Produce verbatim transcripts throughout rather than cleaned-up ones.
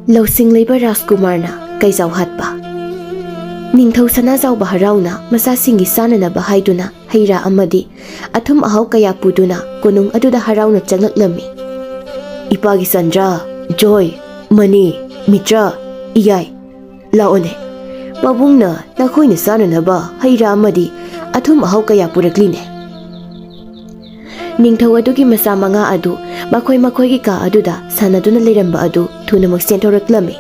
ꯂꯧꯁꯤꯡ ꯂꯩꯕ ꯔꯥꯖꯀꯨꯃꯥꯔꯅ ꯀꯩꯖꯥꯎ ꯍꯥꯠꯄ꯫ ꯅꯤꯡꯊꯧ ꯁꯅꯥꯖꯥꯎꯕ ꯍꯔꯥꯎꯅ ꯃꯆꯥꯁꯤꯡꯒꯤ ꯆꯥꯅꯅꯕ ꯍꯥꯏꯗꯨꯅ ꯍꯩ ꯔꯥ ꯑꯃꯗꯤ ꯑꯊꯨꯝ ꯑꯍꯥꯎ ꯀꯌꯥ ꯄꯨꯗꯨꯅ ꯀꯣꯅꯨꯡ ꯑꯗꯨꯗ ꯍꯔꯥꯎꯅ ꯆꯪꯂꯛꯂꯝꯃꯤ꯫ "ꯏꯄꯥꯒꯤ ꯆꯟꯗ꯭ꯔ, ꯖꯣꯏ, ꯃꯅꯤ, ꯃꯤꯇ꯭ꯔ, ꯏꯌꯥꯏ, ꯂꯥꯛꯑꯣꯅꯦ꯫ ꯄꯥꯕꯨꯡꯅ ꯅꯈꯣꯏꯅ ꯆꯥꯅꯅꯕ ꯍꯩ ꯔꯥ ꯑꯃꯗꯤ ꯑꯊꯨꯝ ꯑꯍꯥꯎ ꯀꯌꯥ ꯄꯨꯔꯛꯂꯤꯅꯦ꯫" ꯅꯤꯡꯊꯧ ꯑꯗꯨꯒꯤ ꯃꯆꯥ ꯃꯉꯥ ꯑꯗꯨ ꯃꯈꯣꯏ ꯃꯈꯣꯏꯒꯤ ꯀꯥ ꯑꯗꯨꯗ ꯁꯥꯟꯅꯗꯨꯅ ꯂꯩꯔꯝꯕ ꯑꯗꯨ ꯊꯨꯅꯃꯛ ꯆꯦꯟꯊꯣꯔꯛꯂꯝꯃꯤ꯫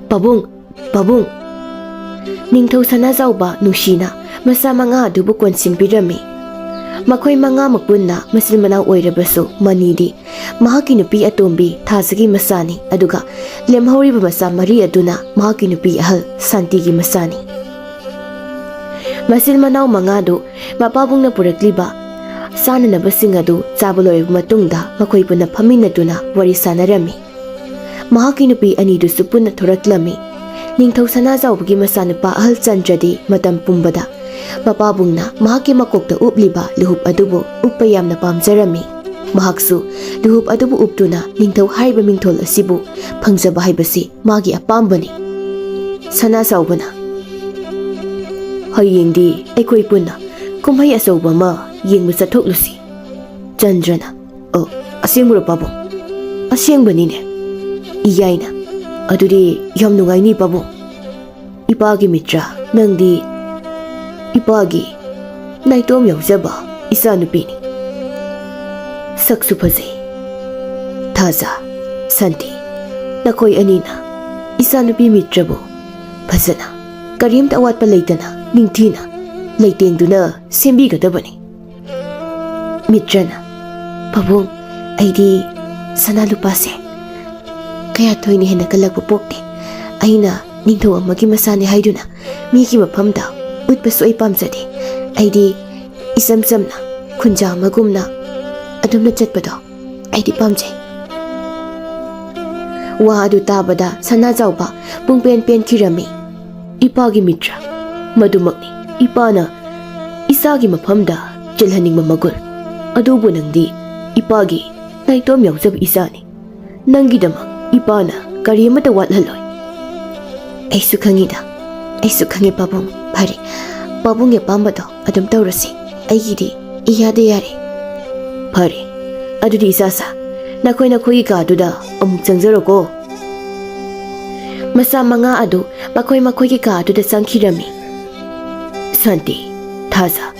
"ꯄꯥꯕꯨꯡ! ꯄꯥꯕꯨꯡ!" ꯅꯤꯡꯊꯧ ꯁꯅꯥꯖꯥꯎꯕ ꯅꯨꯡꯁꯤꯅ ꯃꯆꯥ ꯃꯉꯥ ꯑꯗꯨꯕꯨ ꯀꯣꯟꯁꯤꯟꯕꯤꯔꯝꯃꯤ꯫ ꯃꯈꯣꯏ ꯃꯉꯥꯃꯛ ꯄꯨꯟꯅ ꯃꯆꯤꯟ ꯃꯅꯥꯎ ꯑꯣꯏꯔꯕꯁꯨ, ꯃꯅꯤꯗꯤ ꯃꯍꯥꯛꯀꯤ ꯅꯨꯄꯤ ꯑꯇꯣꯝꯕꯤ ꯊꯥꯖꯒꯤ ꯃꯆꯥꯅꯤ, ꯑꯗꯨꯒ ꯂꯦꯝꯍꯧꯔꯤꯕ ꯃꯆꯥ ꯃꯔꯤ ꯑꯗꯨꯅ ꯃꯍꯥꯛꯀꯤ ꯅꯨꯄꯤ ꯑꯍꯜ ꯁꯥꯟꯇꯤꯒꯤ ꯃꯆꯥꯅꯤ꯫ ꯃꯆꯤꯟ ꯃꯅꯥꯎ ꯃꯉꯥꯗꯨ ꯃꯄꯥꯕꯨꯡꯅ ꯄꯨꯔꯛꯂꯤꯕ ꯆꯥꯅꯅꯕꯁꯤꯡ ꯑꯗꯨ ꯆꯥꯕ ꯂꯣꯏꯔꯕ ꯃꯇꯨꯡꯗ, ꯃꯈꯣꯏ ꯄꯨꯟꯅ ꯐꯝꯃꯤꯟꯅꯗꯨꯅ ꯋꯥꯔꯤ ꯁꯥꯟꯅꯔꯝꯃꯤ꯫ ꯃꯍꯥꯛꯀꯤ ꯅꯨꯄꯤ ꯑꯅꯤꯗꯨꯁꯨ ꯄꯨꯟꯅ ꯊꯣꯔꯛꯂꯝꯃꯤ꯫ ꯅꯤꯡꯊꯧ ꯁꯅꯥꯖꯥꯎꯕꯒꯤ ꯃꯆꯥꯅꯨꯄꯥ ꯑꯍꯜ ꯆꯟꯗ꯭ꯔꯗꯤ ꯃꯇꯝ ꯄꯨꯝꯕꯗ ꯃꯄꯥꯕꯨꯡꯅ ꯃꯍꯥꯛꯀꯤ ꯃꯀꯣꯛꯇ ꯎꯞꯂꯤꯕ ꯂꯨꯍꯨꯞ ꯑꯗꯨꯕꯨ ꯎꯞꯄ ꯌꯥꯝꯅ ꯄꯥꯝꯖꯔꯝꯃꯤ꯫ ꯃꯍꯥꯛꯁꯨ ꯂꯨꯍꯨꯞ ꯑꯗꯨꯕꯨ ꯎꯞꯇꯨꯅ ꯅꯤꯡꯊꯧ ꯍꯥꯏꯔꯤꯕ ꯃꯤꯡꯊꯣꯜ ꯑꯁꯤꯕꯨ ꯐꯪꯖꯕ ꯍꯥꯏꯕꯁꯤ ꯃꯥꯒꯤ ꯑꯄꯥꯝꯕꯅꯤ꯫ ꯁꯅꯥꯖꯥꯎꯕꯅ, "ꯍꯌꯦꯡꯗꯤ ꯑꯩꯈꯣꯏ ꯄꯨꯟꯅ ꯀꯨꯝꯍꯩ ꯑꯆꯧꯕ ꯑꯃ ꯌꯦꯡꯕ ꯆꯠꯊꯣꯛꯂꯨꯁꯤ꯫" ꯆꯟꯗ꯭ꯔꯅ, "ꯑꯣ, ꯑꯁꯦꯡꯕꯔꯣ ꯄꯥꯕꯨꯡ?" "ꯑꯁꯦꯡꯕꯅꯤꯅꯦ꯫" ꯏꯌꯥꯏꯅ, "ꯑꯗꯨꯗꯤ ꯌꯥꯝ ꯅꯨꯡꯉꯥꯏꯅꯤ ꯄꯥꯕꯨꯡ꯫ ꯏꯄꯥꯒꯤ ꯃꯤꯇ꯭ꯔ, ꯅꯪꯗꯤ ꯏꯄꯥꯒꯤ ꯅꯥꯏꯇꯣꯝ ꯌꯥꯎꯖꯕ ꯏꯆꯥꯅꯨꯄꯤꯅꯤ꯫ ꯁꯛꯁꯨ ꯐꯖꯩ꯫ ꯊꯥꯖ, ꯁꯥꯟꯇꯤ, ꯅꯈꯣꯏ ꯑꯅꯤꯅ ꯏꯆꯥꯅꯨꯄꯤ ꯃꯤꯇ꯭ꯔꯕꯨ ꯐꯖꯅ, ꯀꯔꯤꯝꯇ ꯑꯋꯥꯠꯄ ꯂꯩꯇꯅ, ꯅꯤꯡꯊꯤꯅ ꯂꯩꯇꯦꯡꯗꯨꯅ ꯁꯦꯝꯕꯤꯒꯗꯕꯅꯤ꯫" ꯃꯤꯇ꯭ꯔꯅ, "ꯄꯥꯕꯨꯡ, ꯑꯩꯗꯤ ꯁꯅꯥ ꯂꯨꯄꯥꯁꯦ ꯀꯌꯥ ꯊꯣꯏꯅ ꯍꯦꯟꯅ ꯀꯜꯂꯛꯄ ꯄꯣꯛꯇꯦ꯫ ꯑꯩꯅ ꯅꯤꯡꯊꯧ ꯑꯃꯒꯤ ꯃꯆꯥꯅꯤ ꯍꯥꯏꯗꯨꯅ ꯃꯤꯒꯤ ꯃꯐꯝꯗ ꯎꯠꯄꯁꯨ ꯑꯩ ꯄꯥꯝꯖꯗꯦ꯫ ꯑꯩꯗꯤ ꯏꯆꯝ ꯆꯝꯅ ꯈꯨꯟꯖꯥ ꯑꯃꯒꯨꯝꯅ ꯑꯗꯨꯝꯅ ꯆꯠꯄꯗꯣ ꯑꯩꯗꯤ ꯄꯥꯝꯖꯩ꯫" ꯋꯥ ꯑꯗꯨ ꯇꯥꯕꯗ ꯁꯅꯥꯖꯥꯎꯕ ꯄꯨꯡꯄꯦꯟ ꯄꯦꯟꯈꯤꯔꯝꯃꯤ꯫ "ꯏꯄꯥꯒꯤ ꯃꯤꯇ꯭ꯔ, ꯃꯗꯨꯃꯛꯅꯤ ꯏꯄꯥꯅ ꯏꯆꯥꯒꯤ ꯃꯐꯝꯗ ꯆꯦꯜꯍꯟꯅꯤꯡꯕ ꯃꯒꯨꯟ꯫ ꯑꯗꯨꯕꯨ ꯅꯪꯗꯤ ꯏꯄꯥꯒꯤ ꯅꯥꯏꯇꯣꯝ ꯌꯥꯎꯖꯕ ꯏꯆꯥꯅꯤ꯫ ꯅꯪꯒꯤꯗꯃꯛ ꯏꯄꯥꯅ ꯀꯔꯤ ꯑꯃꯠꯇ ꯋꯥꯠꯍꯜꯂꯣꯏ꯫ ꯑꯩꯁꯨ ꯈꯪꯉꯤꯗ, ꯑꯩꯁꯨ ꯈꯪꯉꯤ ꯄꯥꯕꯨꯡ꯫ ꯐꯔꯦ, ꯄꯥꯕꯨꯡꯒꯤ ꯑꯄꯥꯝꯕꯗꯣ ꯑꯗꯨꯝ ꯇꯧꯔꯁꯤ꯫ ꯑꯩꯒꯤꯗꯤ ꯏꯌꯥꯗ ꯌꯥꯔꯦ꯫ ꯐꯔꯦ, ꯑꯗꯨꯗꯤ ꯏꯆꯥꯁꯥ, ꯅꯈꯣꯏ ꯅꯈꯣꯏꯒꯤ ꯀꯥꯗꯨꯗ ꯑꯃꯨꯛ ꯆꯪꯖꯔꯣꯀꯣ꯫ ꯃꯆꯥ ꯃꯉꯥ ꯑꯗꯨ ꯃꯈꯣꯏ ꯃꯈꯣꯏꯒꯤ ꯀꯥ ꯑꯗꯨꯗ ꯆꯪꯈꯤꯔꯝꯃꯤ꯫ ꯁꯥꯟꯇꯤ, ꯊꯥꯖ,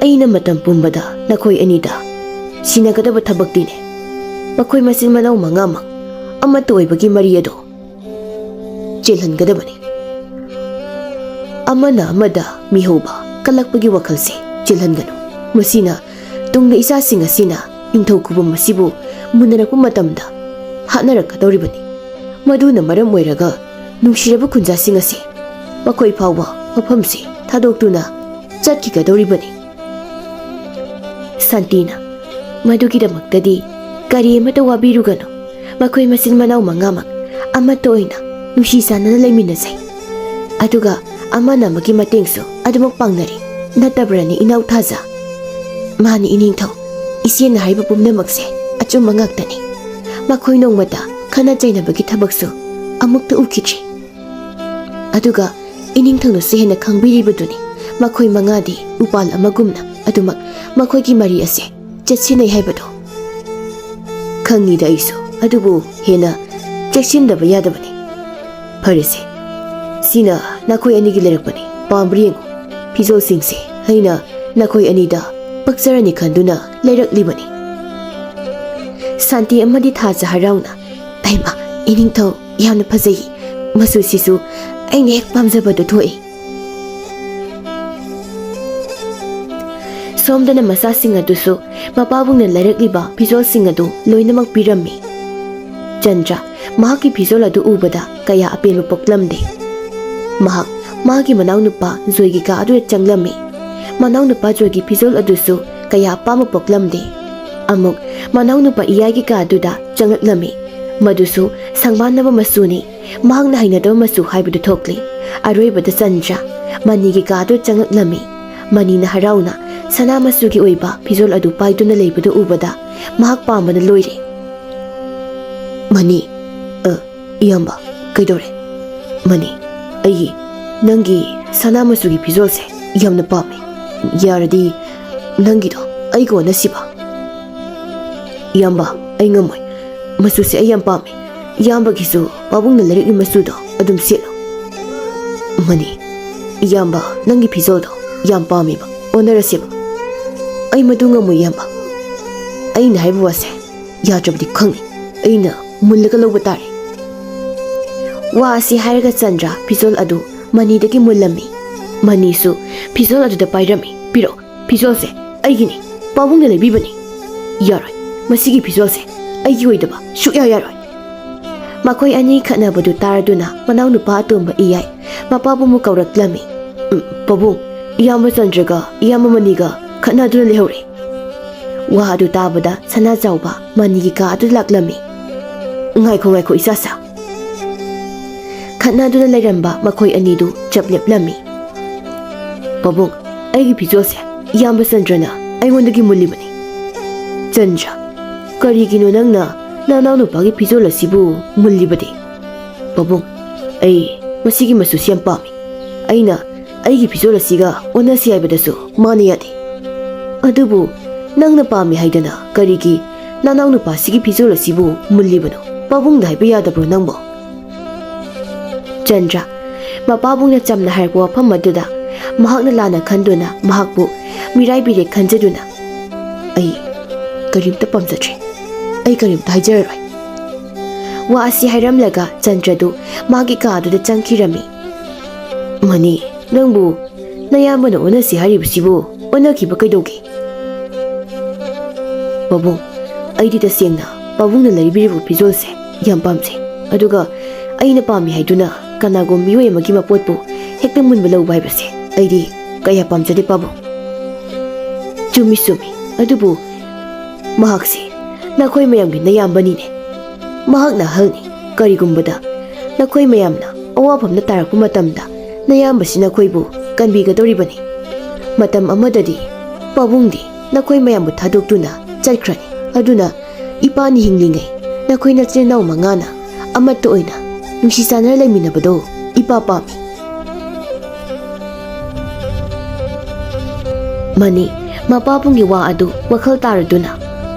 ꯑꯩꯅ ꯃꯇꯝ ꯄꯨꯝꯕꯗ ꯅꯈꯣꯏ ꯑꯅꯤꯗ ꯁꯤꯟꯅꯒꯗꯕ ꯊꯕꯛꯇꯤꯅꯦ꯫ ꯃꯈꯣꯏ ꯃꯆꯤꯟ ꯃꯅꯥꯎ ꯃꯉꯥꯃꯛ ꯑꯃꯠꯇ ꯑꯣꯏꯕꯒꯤ ꯃꯔꯤ ꯑꯗꯨ ꯆꯦꯜꯍꯟꯒꯗꯕꯅꯤ꯫ ꯑꯃꯅ ꯑꯃꯗ ꯃꯤꯍꯧꯕ ꯀꯜꯂꯛꯄꯒꯤ ꯋꯥꯈꯜꯁꯦ ꯆꯦꯜꯍꯟꯒꯅꯨ꯫ ꯃꯁꯤꯅ ꯇꯨꯡꯗ ꯏꯆꯥꯁꯤꯡ ꯑꯁꯤꯅ ꯅꯤꯡꯊꯧ ꯈꯨꯕꯝ ꯑꯁꯤꯕꯨ ꯃꯨꯟꯅꯔꯛꯄ ꯃꯇꯝꯗ ꯍꯥꯠꯅꯔꯛꯀꯗꯧꯔꯤꯕꯅꯤ꯫ ꯃꯗꯨꯅ ꯃꯔꯝ ꯑꯣꯏꯔꯒ ꯅꯨꯡꯁꯤꯔꯕ ꯈꯨꯟꯖꯥꯁꯤꯡ ꯑꯁꯦ ꯃꯈꯣꯏ ꯐꯥꯎꯕ ꯃꯐꯝꯁꯤ ꯊꯥꯗꯣꯛꯇꯨꯅ ꯆꯠꯈꯤꯒꯗꯧꯔꯤꯕꯅꯤ꯫ ꯁꯥꯟꯇꯤꯅ, ꯃꯗꯨꯒꯤꯗꯃꯛꯇꯗꯤ ꯀꯔꯤ ꯑꯃꯠꯇ ꯋꯥꯕꯤꯔꯨꯒꯅꯨ꯫ ꯃꯈꯣꯏ ꯃꯆꯤꯟ ꯃꯅꯥꯎ ꯃꯉꯥꯃꯛ ꯑꯃꯠꯇ ꯑꯣꯏꯅ ꯅꯨꯡꯁꯤ ꯆꯥꯟꯅꯅ ꯂꯩꯃꯤꯟꯅꯖꯩ꯫ ꯑꯗꯨꯒ ꯑꯃꯅ ꯑꯃꯒꯤ ꯃꯇꯦꯡꯁꯨ ꯑꯗꯨꯃꯛ ꯄꯥꯡꯅꯔꯤ꯫ ꯅꯠꯇꯕ꯭ꯔꯅꯦ, ꯏꯅꯥꯎ ꯊꯥꯖ? ꯃꯥꯅꯤ, ꯏꯅꯤꯡꯊꯧ꯫ ꯏꯆꯦꯅ ꯍꯥꯏꯔꯤꯕ ꯄꯨꯝꯅꯃꯛꯁꯦ ꯑꯆꯨꯝꯕ ꯉꯥꯛꯇꯅꯤ꯫ ꯃꯈꯣꯏ ꯅꯣꯡꯃꯇ ꯈꯠꯅ ꯆꯩꯅꯕꯒꯤ ꯊꯕꯛꯁꯨ ꯑꯃꯨꯛꯇ ꯎꯈꯤꯗ꯭ꯔꯤ꯫ ꯑꯗꯨꯒ ꯏꯅꯤꯡꯊꯧꯅꯁꯨ ꯍꯦꯟꯅ ꯈꯪꯕꯤꯔꯤꯕꯗꯨꯅꯤ, ꯃꯈꯣꯏ ꯃꯉꯥꯗꯤ ꯎꯄꯥꯜ ꯑꯃꯒꯨꯝꯅ ꯑꯗꯨꯃꯛ ꯃꯈꯣꯏꯒꯤ ꯃꯔꯤ ꯑꯁꯦ ꯆꯦꯠꯁꯤꯟꯅꯩ ꯍꯥꯏꯕꯗꯣ꯫ ꯈꯪꯉꯤꯗ ꯑꯩꯁꯨ, ꯑꯗꯨꯕꯨ ꯍꯦꯟꯅ ꯆꯦꯛꯁꯤꯟꯗꯕ ꯌꯥꯗꯕꯅꯤ꯫ ꯐꯔꯦꯁꯦ, ꯁꯤꯅ ꯅꯈꯣꯏ ꯑꯅꯤꯒꯤ ꯂꯩꯔꯛꯄꯅꯤ꯫ ꯄꯥꯝꯕ꯭ꯔꯥ ꯌꯦꯡꯉꯨ, ꯐꯤꯖꯣꯜꯁꯤꯡꯁꯦ ꯑꯩꯅ ꯅꯈꯣꯏ ꯑꯅꯤꯗ ꯄꯛꯆꯔꯅꯤ ꯈꯟꯗꯨꯅ ꯂꯩꯔꯛꯂꯤꯕꯅꯤ꯫ ꯁꯥꯟꯇꯤ ꯑꯃꯗꯤ ꯊꯥꯖ ꯍꯔꯥꯎꯅ, "ꯑꯩꯃ, ꯏꯅꯤꯡꯊꯧ, ꯌꯥꯝꯅ ꯐꯖꯩ꯫ ꯃꯆꯨꯁꯤꯁꯨ ꯑꯩꯅ ꯍꯦꯛ ꯄꯥꯝꯖꯕꯗꯨ ꯊꯣꯛꯏ꯫" ꯁꯣꯝꯗꯅ ꯃꯆꯥꯁꯤꯡ ꯑꯗꯨꯁꯨ ꯃꯄꯥꯕꯨꯡꯅ ꯂꯩꯔꯛꯂꯤꯕ ꯐꯤꯖꯣꯜꯁꯤꯡ ꯑꯗꯨ ꯂꯣꯏꯅꯃꯛ ꯄꯤꯔꯝꯃꯤ꯫ ꯆꯟꯗ꯭ꯔ ꯃꯍꯥꯛꯀꯤ ꯐꯤꯖꯣꯜ ꯑꯗꯨ ꯎꯕꯗ ꯀꯌꯥ ꯑꯄꯦꯟꯕ ꯄꯣꯛꯂꯝꯗꯦ꯫ ꯃꯍꯥꯛ ꯃꯥꯒꯤ ꯃꯅꯥꯎꯅꯨꯄꯥ ꯖꯣꯏꯒꯤ ꯀꯥ ꯑꯗꯨꯗ ꯆꯪꯂꯝꯃꯤ꯫ ꯃꯅꯥꯎꯅꯨꯄꯥ ꯖꯣꯏꯒꯤ ꯐꯤꯖꯣꯜ ꯑꯗꯨꯁꯨ ꯀꯌꯥ ꯑꯄꯥꯝꯕ ꯄꯣꯛꯂꯝꯗꯦ꯫ ꯑꯃꯨꯛ ꯃꯅꯥꯎꯅꯨꯄꯥ ꯏꯌꯥꯏꯒꯤ ꯀꯥ ꯑꯗꯨꯗ ꯆꯪꯂꯛꯂꯝꯃꯤ꯫ ꯃꯗꯨꯁꯨ ꯁꯪꯕꯥꯟꯅꯕ ꯃꯆꯨꯅꯤ꯫ ꯃꯍꯥꯛꯅ ꯍꯩꯅꯗꯕ ꯃꯆꯨ ꯍꯥꯏꯕꯗꯨ ꯊꯣꯛꯂꯤ꯫ ꯑꯔꯣꯏꯕꯗ ꯆꯟꯗ꯭ꯔ ꯃꯅꯤꯒꯤ ꯀꯥꯗꯨ ꯆꯪꯂꯛꯂꯝꯃꯤ꯫ ꯃꯅꯤꯅ ꯍꯔꯥꯎꯅ ꯁꯅꯥ ꯃꯆꯨꯒꯤ ꯑꯣꯏꯕ ꯐꯤꯖꯣꯜ ꯑꯗꯨ ꯄꯥꯏꯗꯨꯅ ꯂꯩꯕꯗꯨ ꯎꯕꯗ ꯃꯍꯥꯛ ꯄꯥꯝꯕꯅ ꯂꯣꯏꯔꯦ꯫ "ꯃꯅꯤ, ꯑ, ꯏꯌꯥꯝꯕ, ꯀꯩꯗꯧꯔꯦ? ꯃꯅꯤ, ꯑꯩꯒꯤ ꯅꯪꯒꯤ ꯁꯅꯥ ꯃꯆꯨꯒꯤ ꯐꯤꯖꯣꯜꯁꯦ ꯌꯥꯝꯅ ꯄꯥꯝꯃꯦ꯫ ꯌꯥꯔꯗꯤ ꯅꯪꯒꯤꯗꯣ ꯑꯩꯒ ꯑꯣꯟꯅꯁꯤꯕ꯫ ꯏꯌꯥꯝꯕ, ꯑꯩ ꯉꯝꯃꯣꯏ꯫ ꯃꯆꯨꯁꯦ ꯑꯩ ꯌꯥꯝ ꯄꯥꯝꯃꯦ꯫ ꯏꯌꯥꯝꯕꯒꯤꯁꯨ ꯄꯥꯕꯨꯡꯅ ꯂꯩꯔꯛꯂꯤ ꯃꯆꯨꯗꯣ ꯑꯗꯨꯝ ꯁꯦꯠꯂꯣ꯫ ꯃꯅꯤ, ꯏꯌꯥꯝꯕ, ꯅꯪꯒꯤ ꯐꯤꯖꯣꯜꯗꯣ ꯌꯥꯝ ꯄꯥꯝꯃꯦꯕ꯫ ꯑꯣꯟꯅꯔꯁꯦꯕ꯫ ꯑꯩ ꯃꯗꯨ ꯉꯝꯃꯣꯏ, ꯏꯌꯥꯝꯕ꯫ ꯑꯩꯅ ꯍꯥꯏꯕ ꯋꯥꯁꯦ ꯌꯥꯗ꯭ꯔꯕꯗꯤ ꯈꯪꯅꯤ꯫ ꯑꯩꯅ ꯃꯨꯜꯂꯒ ꯂꯧꯕ ꯇꯥꯔꯦ꯫ ꯋꯥ ꯑꯁꯤ ꯍꯥꯏꯔꯒ ꯆꯟꯗ꯭ꯔ ꯐꯤꯖꯣꯜ ꯑꯗꯨ ꯃꯅꯤꯗꯒꯤ ꯃꯨꯜꯂꯝꯃꯤ꯫ ꯃꯅꯤꯁꯨ ꯐꯤꯖꯣꯜ ꯑꯗꯨꯗ ꯄꯥꯏꯔꯝꯃꯤ꯫ "ꯄꯤꯔꯛꯑꯣ, ꯐꯤꯖꯣꯜꯁꯦ ꯑꯩꯒꯤꯅꯤ, ꯄꯥꯕꯨꯡꯅ ꯂꯩꯕꯤꯕꯅꯤ꯫ ꯌꯥꯔꯣꯏ, ꯃꯁꯤꯒꯤ ꯐꯤꯖꯣꯜꯁꯦ ꯑꯩꯒꯤ ꯑꯣꯏꯗꯕ ꯁꯨꯛꯌꯥ ꯌꯥꯔꯣꯏ!" ꯃꯈꯣꯏ ꯑꯅꯤ ꯈꯠꯅꯕꯗꯨ ꯇꯥꯔꯗꯨꯅ ꯃꯅꯥꯎꯅꯨꯄꯥ ꯑꯇꯣꯝꯕ ꯏꯌꯥꯏ ꯃꯄꯥꯕꯨꯡꯕꯨ ꯀꯧꯔꯛꯂꯝꯃꯤ꯫ "ꯎꯝ, ꯄꯥꯕꯨꯡ, ꯏꯌꯥꯝꯕ ꯆꯟꯗ꯭ꯔꯒ ꯏꯌꯥꯝꯕ ꯃꯅꯤꯒ ꯈꯠꯅꯗꯨꯅ ꯂꯩꯍꯧꯔꯦ꯫" ꯋꯥ ꯑꯗꯨ ꯇꯥꯕꯗ ꯁꯅꯥꯆꯥꯎꯕ ꯃꯅꯤꯒꯤ ꯀꯥ ꯑꯗꯨꯗ ꯂꯥꯛꯂꯝꯃꯤ꯫ "ꯉꯥꯏꯈꯣ, ꯉꯥꯏꯈꯣ, ꯏꯆꯥꯁꯥ!" ꯈꯠꯅꯗꯨꯅ ꯂꯩꯔꯝꯕ ꯃꯈꯣꯏ ꯑꯅꯤꯗꯨ ꯆꯞ ꯂꯦꯞꯂꯝꯃꯤ꯫ "ꯄꯥꯕꯨꯡ, ꯑꯩꯒꯤ ꯐꯤꯖꯣꯜꯁꯦ ꯏꯌꯥꯝꯕ ꯆꯟꯗ꯭ꯔꯅ ꯑꯩꯉꯣꯟꯗꯒꯤ ꯃꯨꯜꯂꯤꯕꯅꯤ꯫" "ꯆꯟꯗ꯭ꯔ, ꯀꯔꯤꯒꯤꯅꯣ ꯅꯪꯅ ꯅꯅꯥꯎꯅꯨꯄꯥꯒꯤ ꯐꯤꯖꯣꯜ ꯑꯁꯤꯕꯨ ꯃꯨꯜꯂꯤꯕꯗꯤ?" "ꯄꯥꯕꯨꯡ, ꯑꯩ ꯃꯁꯤꯒꯤ ꯃꯆꯨꯁꯤ ꯌꯥꯝ ꯄꯥꯝꯃꯤ꯫ ꯑꯩꯅ ꯑꯩꯒꯤ ꯐꯤꯖꯣꯜ ꯑꯁꯤꯒ ꯑꯣꯟꯅꯁꯤ ꯍꯥꯏꯕꯗꯁꯨ ꯃꯥꯅ ꯌꯥꯗꯦ꯫" "ꯑꯗꯨꯕꯨ ꯅꯪꯅ ꯄꯥꯝꯃꯤ ꯍꯥꯏꯗꯅ ꯀꯔꯤꯒꯤ ꯅꯅꯥꯎꯅꯨꯄꯥꯁꯤꯒꯤ ꯐꯤꯖꯣꯜ ꯑꯁꯤꯕꯨ ꯃꯨꯜꯂꯤꯕꯅꯣ? ꯄꯥꯕꯨꯡꯗ ꯍꯥꯏꯕ ꯌꯥꯗꯕ꯭ꯔꯣ ꯅꯪꯕꯣ?" ꯆꯟꯗ꯭ꯔ, ꯃꯄꯥꯕꯨꯡꯅ ꯆꯝꯅ ꯍꯥꯏꯔꯛꯄ ꯋꯥꯐꯝ ꯑꯗꯨꯗ ꯃꯍꯥꯛꯅ ꯂꯥꯟꯅ ꯈꯟꯗꯨꯅ ꯃꯍꯥꯛꯄꯨ ꯃꯤꯔꯥꯏꯕꯤꯔꯦ ꯈꯟꯖꯗꯨꯅ, "ꯑꯩ ꯀꯔꯤꯝꯇ ꯄꯥꯝꯖꯗ꯭ꯔꯦ꯫ ꯑꯩ ꯀꯔꯤꯝꯇ ꯍꯥꯏꯖꯔꯔꯣꯏ꯫" ꯋꯥ ꯑꯁꯤ ꯍꯥꯏꯔꯝꯂꯒ ꯆꯟꯗ꯭ꯔꯗꯨ ꯃꯥꯒꯤ ꯀꯥ ꯑꯗꯨꯗ ꯆꯪꯈꯤꯔꯝꯃꯤ꯫ "ꯃꯅꯤ, ꯅꯪꯕꯨ ꯅꯌꯥꯝꯕꯅ ꯑꯣꯟꯅꯁꯤ ꯍꯥꯏꯔꯤꯕꯁꯤꯕꯨ ꯑꯣꯟꯅꯈꯤꯕ ꯀꯩꯗꯧꯒꯦ?" "ꯄꯥꯕꯨꯡ, ꯑꯩꯗꯤ ꯇꯁꯦꯡꯅ ꯄꯥꯕꯨꯡꯅ ꯂꯩꯕꯤꯔꯤꯕ ꯐꯤꯖꯣꯜꯁꯦ ꯌꯥꯝ ꯄꯥꯝꯖꯩ꯫ ꯑꯗꯨꯒ ꯑꯩꯅ ꯄꯥꯝꯃꯤ ꯍꯥꯏꯗꯨꯅ ꯀꯅꯥꯒꯨꯝꯕ ꯃꯤꯑꯣꯏ ꯑꯃꯒꯤ ꯃꯄꯣꯠꯄꯨ ꯍꯦꯛꯇ ꯃꯨꯟꯕ ꯂꯧꯕ ꯍꯥꯏꯕꯁꯦ ꯑꯩꯗꯤ ꯀꯌꯥ ꯄꯥꯝꯖꯗꯦ, ꯄꯥꯕꯨꯡ꯫" "ꯆꯨꯝꯃꯤ, ꯆꯨꯝꯃꯤ꯫ ꯑꯗꯨꯕꯨ ꯃꯍꯥꯛꯁꯤ ꯅꯈꯣꯏ ꯃꯌꯥꯝꯒꯤ ꯅꯌꯥꯝꯕꯅꯤꯅꯦ꯫ ꯃꯍꯥꯛꯅ ꯑꯍꯜꯅꯤ꯫ ꯀꯔꯤꯒꯨꯝꯕꯗ ꯅꯈꯣꯏ ꯃꯌꯥꯝꯅ ꯑꯋꯥꯐꯝꯗ ꯇꯥꯔꯛꯄ ꯃꯇꯝꯗ ꯅꯌꯥꯝꯕꯁꯤ ꯅꯈꯣꯏꯕꯨ ꯀꯟꯕꯤꯒꯗꯧꯔꯤꯕꯅꯤ꯫ ꯃꯇꯝ ꯑꯃꯗꯗꯤ ꯄꯥꯕꯨꯡꯗꯤ ꯅꯈꯣꯏ ꯃꯌꯥꯝꯕꯨ ꯊꯥꯗꯣꯛꯇꯨꯅ ꯆꯠꯈ꯭ꯔꯅꯤ꯫ ꯑꯗꯨꯅ ꯏꯄꯥꯅ ꯍꯤꯡꯂꯤꯉꯩ ꯅꯈꯣꯏ ꯅꯆꯤꯟ ꯅꯅꯥꯎ ꯃꯉꯥꯅ ꯑꯃꯠꯇ ꯑꯣꯏꯅ ꯅꯨꯡꯁꯤ ꯆꯥꯟꯅꯅ ꯂꯩꯃꯤꯟꯅꯕꯗꯣ ꯏꯄꯥ ꯄꯥꯝꯃꯤ꯫ ꯃꯅꯤ, ꯃꯄꯥꯕꯨꯡꯒꯤ ꯋꯥ ꯑꯗꯨ ꯋꯥꯈꯜ ꯇꯥꯔꯗꯨꯅ,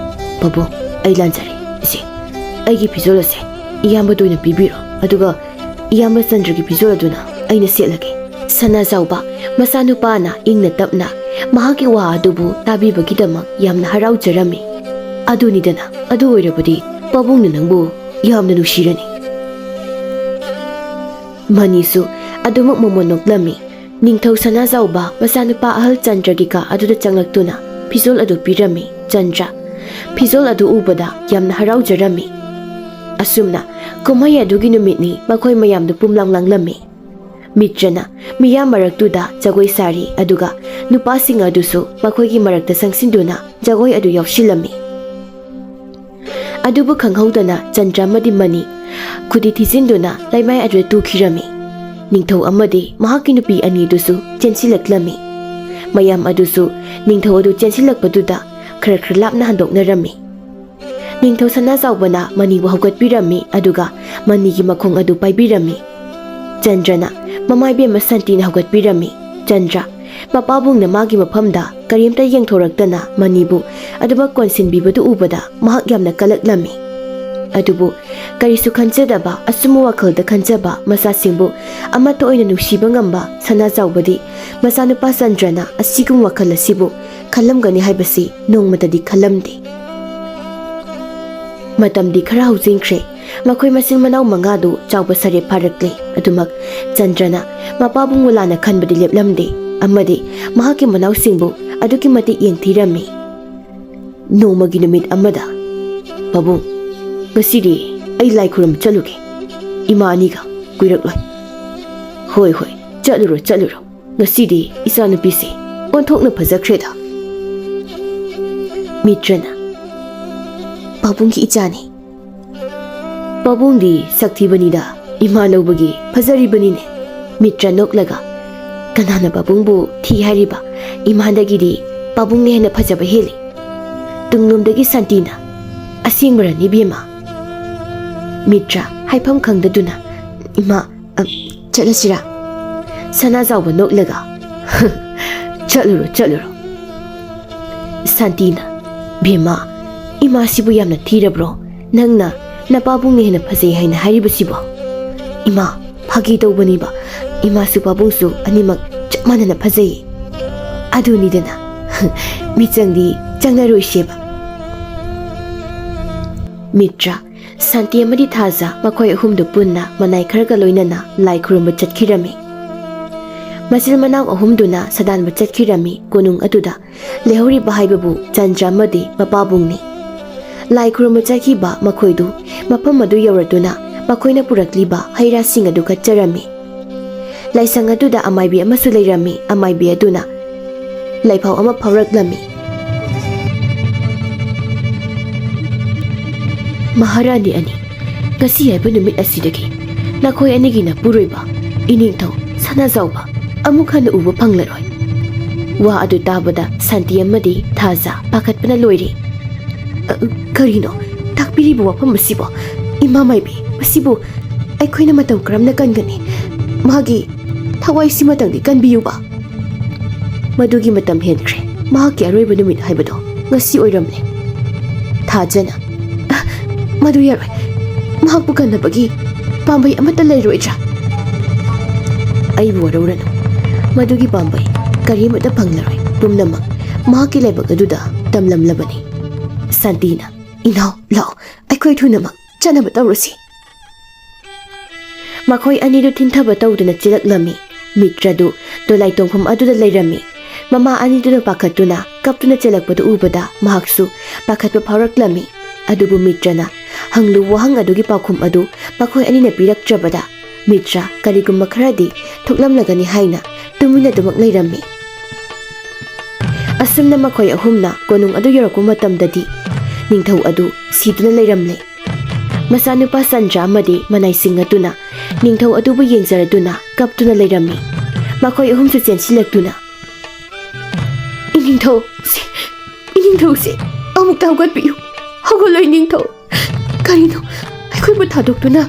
"ꯄꯥꯕꯨꯡ, ꯑꯩ ꯂꯥꯟꯖꯔꯦ꯫ ꯏꯆꯦ, ꯑꯩꯒꯤ ꯐꯤꯖꯣꯜ ꯑꯁꯦ ꯏꯌꯥꯝꯕꯗ ꯑꯣꯏꯅ ꯄꯤꯕꯤꯔꯣ, ꯑꯗꯨꯒ ꯏꯌꯥꯝꯕ ꯆꯟꯗ꯭ꯔꯒꯤ ꯐꯤꯖꯣꯜ ꯑꯗꯨꯅ ꯑꯩꯅ ꯁꯦꯠꯂꯒꯦ꯫" ꯁꯅꯥꯖꯥꯎꯕ ꯃꯆꯥꯅꯨꯄꯥꯅ ꯏꯪꯅ ꯇꯞꯅ ꯃꯍꯥꯛꯀꯤ ꯋꯥ ꯑꯗꯨꯕꯨ ꯇꯥꯕꯤꯕꯒꯤꯗꯃꯛ ꯌꯥꯝꯅ ꯍꯔꯥꯎꯖꯔꯝꯃꯤ꯫ "ꯑꯗꯨꯅꯤꯗꯅ, ꯑꯗꯨ ꯑꯣꯏꯔꯕꯗꯤ ꯄꯥꯕꯨꯡꯅ ꯅꯪꯕꯨ ꯌꯥꯝꯅ ꯅꯨꯡꯁꯤꯔꯅꯤ꯫" ꯃꯅꯤꯁꯨ ꯑꯗꯨꯃꯛ ꯃꯃꯣꯟ ꯅꯣꯛꯂꯝꯃꯤ꯫ ꯅꯤꯡꯊꯧ ꯁꯅꯥꯖꯥꯎꯕ ꯃꯆꯥꯅꯨꯄꯥ ꯑꯍꯜ ꯆꯟꯗ꯭ꯔꯒꯤ ꯀꯥ ꯑꯗꯨꯗ ꯆꯪꯂꯛꯇꯨꯅ ꯐꯤꯖꯣꯜ ꯑꯗꯨ ꯄꯤꯔꯝꯃꯤ꯫ ꯆꯟꯗ꯭ꯔ ꯐꯤꯖꯣꯜ ꯑꯗꯨ ꯎꯕꯗ ꯌꯥꯝꯅ ꯍꯔꯥꯎꯖꯔꯝꯃꯤ꯫ ꯑꯁꯨꯝꯅ ꯀꯨꯝꯍꯩ ꯑꯗꯨꯒꯤ ꯅꯨꯃꯤꯠꯅꯤ ꯃꯈꯣꯏ ꯃꯌꯥꯝꯗꯨ ꯄꯨꯝꯂꯥꯡ ꯂꯥꯡꯂꯝꯃꯤ꯫ ꯃꯤꯇ꯭ꯔꯅ ꯃꯤꯌꯥꯝ ꯃꯔꯛꯇꯨꯗ ꯖꯒꯣꯏ ꯁꯥꯔꯤ, ꯑꯗꯨꯒ ꯅꯨꯄꯥꯁꯤꯡ ꯑꯗꯨꯁꯨ ꯃꯈꯣꯏꯒꯤ ꯃꯔꯛꯇ ꯆꯪꯁꯤꯟꯗꯨꯅ ꯖꯒꯣꯏ ꯑꯗꯨ ꯌꯥꯎꯁꯤꯜꯂꯝꯃꯤ꯫ ꯑꯗꯨꯕꯨ ꯈꯪꯍꯧꯗꯅ ꯆꯟꯗ꯭ꯔ ꯑꯃꯗꯤ ꯃꯅꯤ ꯈꯨꯗꯤ ꯊꯤꯖꯤꯟꯗꯨꯅ ꯂꯩꯃꯥꯏ ꯑꯗꯨꯗ ꯇꯨꯈꯤꯔꯝꯃꯤ꯫ ꯅꯤꯡꯊꯧ ꯑꯃꯗꯤ ꯃꯍꯥꯛꯀꯤ ꯅꯨꯄꯤ ꯑꯅꯤꯗꯨꯁꯨ ꯆꯦꯟꯁꯤꯜꯂꯛꯂꯝꯃꯤ꯫ ꯃꯌꯥꯝ ꯑꯗꯨꯁꯨ ꯅꯤꯡꯊꯧ ꯑꯗꯨ ꯆꯦꯟꯁꯤꯜꯂꯛꯄꯗꯨꯗ ꯈꯔ ꯈꯔ ꯂꯥꯞꯅ ꯍꯟꯗꯣꯛꯅꯔꯝꯃꯤ꯫ ꯅꯤꯡꯊꯧ ꯁꯅꯥꯖꯥꯎꯕꯅ ꯃꯅꯤꯕꯨ ꯍꯧꯒꯠꯄꯤꯔꯝꯃꯤ, ꯑꯗꯨꯒ ꯃꯅꯤꯒꯤ ꯃꯈꯣꯡ ꯑꯗꯨ ꯄꯥꯏꯕꯤꯔꯝꯃꯤ꯫ ꯆꯟꯗ꯭ꯔꯅ ꯃꯃꯥ ꯏꯕꯦꯝꯃ ꯁꯥꯟꯇꯤꯅ ꯍꯧꯒꯠꯄꯤꯔꯝꯃꯤ꯫ ꯆꯟꯗ꯭ꯔ, ꯃꯄꯥꯕꯨꯡꯅ ꯃꯥꯒꯤ ꯃꯐꯝꯗ ꯀꯔꯤꯝꯇ ꯌꯦꯡꯊꯣꯔꯛꯇꯅ ꯃꯅꯤꯕꯨ ꯑꯗꯨꯃꯛ ꯀꯣꯟꯁꯤꯟꯕꯤꯕꯗꯨ ꯎꯕꯗ ꯃꯍꯥꯛ ꯌꯥꯝꯅ ꯀꯂꯛꯂꯝꯃꯤ꯫ ꯑꯗꯨꯕꯨ ꯀꯔꯤꯁꯨ ꯈꯟꯖꯗꯕ, ꯑꯆꯨꯝꯕ ꯋꯥꯈꯜꯗ ꯈꯟꯖꯕ ꯃꯆꯥꯁꯤꯡꯕꯨ ꯑꯃꯠꯇ ꯑꯣꯏꯅ ꯅꯨꯡꯁꯤꯕ ꯉꯝꯕ ꯁꯅꯥꯖꯥꯎꯕꯗꯤ ꯃꯆꯥꯅꯨꯄꯥ ꯆꯟꯗ꯭ꯔꯅ ꯑꯁꯤꯒꯨꯝꯕ ꯋꯥꯈꯜ ꯑꯁꯤꯕꯨ ꯈꯜꯂꯝꯒꯅꯤ ꯍꯥꯏꯕꯁꯤ ꯅꯣꯡꯃꯇꯗꯤ ꯈꯜꯂꯝꯗꯦ꯫ ꯃꯇꯝꯗꯤ ꯈꯔ ꯍꯧꯖꯤꯟꯈ꯭ꯔꯦ꯫ ꯃꯈꯣꯏ ꯃꯆꯤꯟ ꯃꯅꯥꯎ ꯃꯉꯥꯗꯨ ꯆꯥꯎꯕ ꯁꯥꯔꯦ ꯐꯥꯔꯛꯂꯦ꯫ ꯑꯗꯨꯃꯛ ꯆꯟꯗ꯭ꯔꯅ ꯃꯄꯥꯕꯨꯡꯕꯨ ꯂꯥꯟꯅ ꯈꯟꯕꯗꯤ ꯂꯦꯞꯂꯝꯗꯦ, ꯑꯃꯗꯤ ꯃꯍꯥꯛꯀꯤ ꯃꯅꯥꯎꯁꯤꯡꯕꯨ ꯑꯗꯨꯛꯀꯤ ꯃꯇꯤꯛ ꯌꯦꯡꯊꯤꯔꯝꯃꯤ꯫ ꯅꯣꯡꯃꯒꯤ ꯅꯨꯃꯤꯠ ꯑꯃꯗ, "ꯄꯥꯕꯨꯡ, ꯉꯁꯤꯗꯤ ꯑꯩ ꯂꯥꯏ ꯈꯨꯔꯨꯝꯕ ꯆꯠꯂꯨꯒꯦ꯫ ꯏꯃꯥ ꯑꯅꯤꯒ ꯀꯨꯏꯔꯛꯂꯣꯏ꯫" "ꯍꯣꯏ, ꯍꯣꯏ, ꯆꯠꯂꯨꯔꯣ, ꯆꯠꯂꯨꯔꯣ꯫ ꯉꯁꯤꯗꯤ ꯏꯆꯥꯅꯨꯄꯤꯁꯦ ꯑꯣꯟꯊꯣꯛꯅ ꯐꯖꯈ꯭ꯔꯦꯗ꯫" ꯃꯤꯇ꯭ꯔꯅ, "ꯄꯥꯕꯨꯡꯒꯤ ꯏꯆꯥꯅꯤ꯫" "ꯄꯥꯕꯨꯡꯗꯤ ꯁꯛ ꯊꯤꯕꯅꯤꯗ, ꯏꯃꯥ ꯂꯧꯕꯒꯤ ꯐꯖꯔꯤꯕꯅꯤꯅꯦ꯫" ꯃꯤꯇ꯭ꯔ ꯅꯣꯛꯂꯒ, "ꯀꯅꯥꯅ ꯄꯥꯕꯨꯡꯕꯨ ꯊꯤ ꯍꯥꯏꯔꯤꯕ? ꯏꯃꯥꯗꯒꯤꯗꯤ ꯄꯥꯕꯨꯡꯅ ꯍꯦꯟꯅ ꯐꯖꯕ ꯍꯦꯜꯂꯤ꯫" ꯇꯨꯡꯂꯣꯝꯗꯒꯤ ꯁꯥꯟꯇꯤꯅ, "ꯑꯁꯦꯡꯕꯔꯅꯤ ꯏꯕꯦꯝꯃ?" ꯃꯤꯇ꯭ꯔ ꯍꯥꯏꯐꯝ ꯈꯪꯗꯗꯨꯅ, "ꯏꯃꯥ, ꯑ, ꯆꯠꯂꯁꯤꯔꯥ?" ꯁꯅꯥꯖꯥꯎꯕ ꯅꯣꯛꯂꯒ, "ꯆꯠꯂꯨꯔꯣ, ꯆꯠꯂꯨꯔꯣ꯫" ꯁꯥꯟꯇꯤꯅ, "ꯕꯦꯝꯃ, ꯏꯃꯥꯁꯤꯕꯨ ꯌꯥꯝꯅ ꯊꯤꯔꯕ꯭ꯔꯣ? ꯅꯪꯅ ꯅꯄꯥꯕꯨꯡꯅ ꯍꯦꯟꯅ ꯐꯖꯩ ꯍꯥꯏꯅ ꯍꯥꯏꯔꯤꯕꯁꯤꯕꯣ?" "ꯏꯃꯥ, ꯐꯥꯒꯤ ꯇꯧꯕꯅꯤꯕ꯫ ꯏꯃꯥꯁꯨ ꯄꯥꯕꯨꯡꯁꯨ ꯑꯅꯤꯃꯛ ꯆꯞ ꯃꯥꯟꯅꯅ ꯐꯖꯩ꯫ ꯑꯗꯨꯅꯤꯗꯅ, ꯃꯤꯆꯪꯗꯤ ꯆꯪꯅꯔꯣꯏꯁꯦꯕ꯫" ꯃꯤꯇ꯭ꯔ, ꯁꯥꯟꯇꯤ ꯑꯃꯗꯤ ꯊꯥꯖ ꯃꯈꯣꯏ ꯑꯍꯨꯝꯗꯨ ꯄꯨꯟꯅ ꯃꯅꯥꯏ ꯈꯔꯒ ꯂꯣꯏꯅꯅ ꯂꯥꯏ ꯈꯨꯔꯨꯝꯕ ꯆꯠꯈꯤꯔꯝꯃꯤ꯫ ꯃꯆꯤꯜ ꯃꯅꯥꯎ ꯑꯍꯨꯝꯗꯨꯅ ꯁꯗꯥꯟꯕ ꯆꯠꯈꯤꯔꯝꯃꯤ꯫ ꯀꯣꯅꯨꯡ ꯑꯗꯨꯗ ꯂꯩꯍꯧꯔꯤꯕ ꯍꯥꯏꯕꯕꯨ ꯆꯟꯗ꯭ꯔ ꯑꯃꯗꯤ ꯃꯄꯥꯕꯨꯡꯅꯤ꯫ ꯂꯥꯏ ꯈꯨꯔꯨꯝꯕ ꯆꯠꯈꯤꯕ ꯃꯈꯣꯏꯗꯨ ꯃꯐꯝ ꯑꯗꯨ ꯌꯧꯔꯗꯨꯅ ꯃꯈꯣꯏꯅ ꯄꯨꯔꯛꯂꯤꯕ ꯍꯩ ꯔꯥꯁꯤꯡ ꯑꯗꯨ ꯀꯠꯆꯔꯝꯃꯤ꯫ ꯂꯥꯏꯁꯪ ꯑꯗꯨꯗ ꯑꯃꯥꯏꯕꯤ ꯑꯃꯁꯨ ꯂꯩꯔꯝꯃꯤ꯫ ꯑꯃꯥꯏꯕꯤ ꯑꯗꯨꯅ ꯂꯥꯏꯐꯥꯎ ꯑꯃ ꯐꯥꯎꯔꯛꯂꯝꯃꯤ꯫ "ꯃꯍꯥꯔꯥꯅꯤ ꯑꯅꯤ, ꯉꯁꯤ ꯍꯥꯏꯕ ꯅꯨꯃꯤꯠ ꯑꯁꯤꯗꯒꯤ ꯅꯈꯣꯏ ꯑꯅꯤꯒꯤ ꯅꯄꯨꯔꯣꯏꯕ ꯏꯅꯤꯡꯊꯧ ꯁꯅꯥꯖꯥꯎꯕ ꯑꯃꯨꯛ ꯍꯟꯅ ꯎꯕ ꯐꯪꯂꯔꯣꯏ꯫" ꯋꯥ ꯑꯗꯨ ꯇꯥꯕꯗ ꯁꯥꯟꯇꯤ ꯑꯃꯗꯤ ꯊꯥꯖ ꯄꯥꯈꯠꯄꯅ ꯂꯣꯏꯔꯦ꯫ "ꯑ, ꯀꯔꯤꯅꯣ ꯇꯥꯛꯄꯤꯔꯤꯕ ꯋꯥꯐꯝ ꯑꯁꯤꯕꯣ? ꯏꯃꯥ ꯃꯥꯏꯕꯤ, ꯃꯁꯤꯕꯨ ꯑꯩꯈꯣꯏꯅ ꯃꯇꯧ ꯀꯔꯝꯅ ꯀꯟꯒꯅꯤ? ꯃꯥꯒꯤ ꯊꯋꯥꯏꯁꯤꯃꯇꯪꯗꯤ ꯀꯟꯕꯤꯌꯨꯕ꯫" "ꯃꯗꯨꯒꯤ ꯃꯇꯝ ꯍꯦꯟꯈ꯭ꯔꯦ꯫ ꯃꯍꯥꯛꯀꯤ ꯑꯔꯣꯏꯕ ꯅꯨꯃꯤꯠ ꯍꯥꯏꯕꯗꯣ ꯉꯁꯤ ꯑꯣꯏꯔꯝꯂꯦ꯫" ꯊꯥꯖꯅ, "ꯑ, ꯃꯗꯨ ꯌꯥꯔꯣꯏ꯫ ꯃꯍꯥꯛꯄꯨ ꯀꯟꯅꯕꯒꯤ ꯄꯥꯝꯕꯩ ꯑꯃꯠꯇ ꯂꯩꯔꯣꯏꯗ꯭ꯔꯥ?" "ꯑꯩꯕꯨ ꯋꯥꯔꯧꯔꯅꯨ꯫ ꯃꯗꯨꯒꯤ ꯄꯥꯝꯕꯩ ꯀꯔꯤꯃꯠꯇ ꯐꯪꯂꯔꯣꯏ꯫ ꯄꯨꯝꯅꯃꯛ ꯃꯍꯥꯛꯀꯤ ꯂꯥꯏꯕꯛ ꯑꯗꯨꯗ ꯇꯝꯂꯝꯂꯕꯅꯤ꯫" ꯁꯥꯟꯇꯤꯅ, "ꯏꯅꯥꯎ, ꯂꯥꯛꯑꯣ, ꯑꯩꯈꯣꯏ ꯊꯨꯅꯃꯛ ꯆꯠꯅꯕ ꯇꯧꯔꯁꯤ꯫" ꯃꯈꯣꯏ ꯑꯅꯤꯗꯨ ꯊꯤꯟꯊꯕ ꯇꯧꯗꯨꯅ ꯆꯦꯜꯂꯛꯂꯝꯃꯤ꯫ ꯃꯤꯇ꯭ꯔꯗꯨ ꯗꯣꯂꯥꯏ ꯇꯣꯡꯐꯝ ꯑꯗꯨꯗ ꯂꯩꯔꯝꯃꯤ꯫ ꯃꯃꯥ ꯑꯅꯤꯗꯨꯅ ꯄꯥꯈꯠꯇꯨꯅ ꯀꯞꯇꯨꯅ ꯆꯦꯜꯂꯛꯄꯗꯨ ꯎꯕꯗ ꯃꯍꯥꯛꯁꯨ ꯄꯥꯈꯠꯄ ꯐꯥꯎꯔꯛꯂꯝꯃꯤ꯫ ꯑꯗꯨꯕꯨ ꯃꯤꯇ꯭ꯔꯅ ꯍꯪꯂꯨ ꯋꯥꯍꯪ ꯑꯗꯨꯒꯤ ꯄꯥꯎꯈꯨꯝ ꯑꯗꯨ ꯃꯈꯣꯏ ꯑꯅꯤꯅ ꯄꯤꯔꯛꯇ꯭ꯔꯕꯗ ꯃꯤꯇ꯭ꯔ ꯀꯔꯤꯒꯨꯝꯕ ꯈꯔꯗꯤ ꯊꯣꯛꯂꯝꯂꯒꯅꯤ ꯍꯥꯏꯅ ꯇꯨꯃꯤꯟꯅ ꯑꯗꯨꯃꯛ ꯂꯩꯔꯝꯃꯤ꯫ ꯑꯁꯨꯝꯅ ꯃꯈꯣꯏ ꯑꯍꯨꯝꯅ ꯀꯣꯅꯨꯡ ꯑꯗꯨ ꯌꯧꯔꯛꯄ ꯃꯇꯝꯗꯗꯤ ꯅꯤꯡꯊꯧ ꯑꯗꯨ ꯁꯤꯗꯨꯅ ꯂꯩꯔꯝꯂꯦ꯫ ꯃꯆꯥꯅꯨꯄꯥ ꯆꯟꯗ꯭ꯔ ꯑꯃꯗꯤ ꯃꯅꯥꯏ ꯁꯤꯡ ꯑꯗꯨꯅ ꯅꯤꯡꯊꯧ ꯑꯗꯨꯕꯨ ꯌꯦꯡꯖꯔꯗꯨꯅ ꯀꯞꯇꯨꯅ ꯂꯩꯔꯝꯃꯤ꯫ ꯃꯈꯣꯏ ꯑꯍꯨꯝꯁꯨ ꯆꯦꯟꯁꯤꯜꯂꯛꯇꯨꯅ, "ꯏꯅꯤꯡꯊꯧꯁꯦ, ꯏꯅꯤꯡꯊꯧꯁꯦ, ꯑꯃꯨꯛꯇ ꯍꯧꯒꯠꯄꯤꯌꯨ꯫ ꯍꯧꯒꯠꯂꯣ ꯏꯅꯤꯡꯊꯧ꯫ ꯀꯔꯤꯅꯣ? ꯑꯩꯈꯣꯏꯕꯨ ꯊꯥꯗꯣꯛꯇꯨꯅ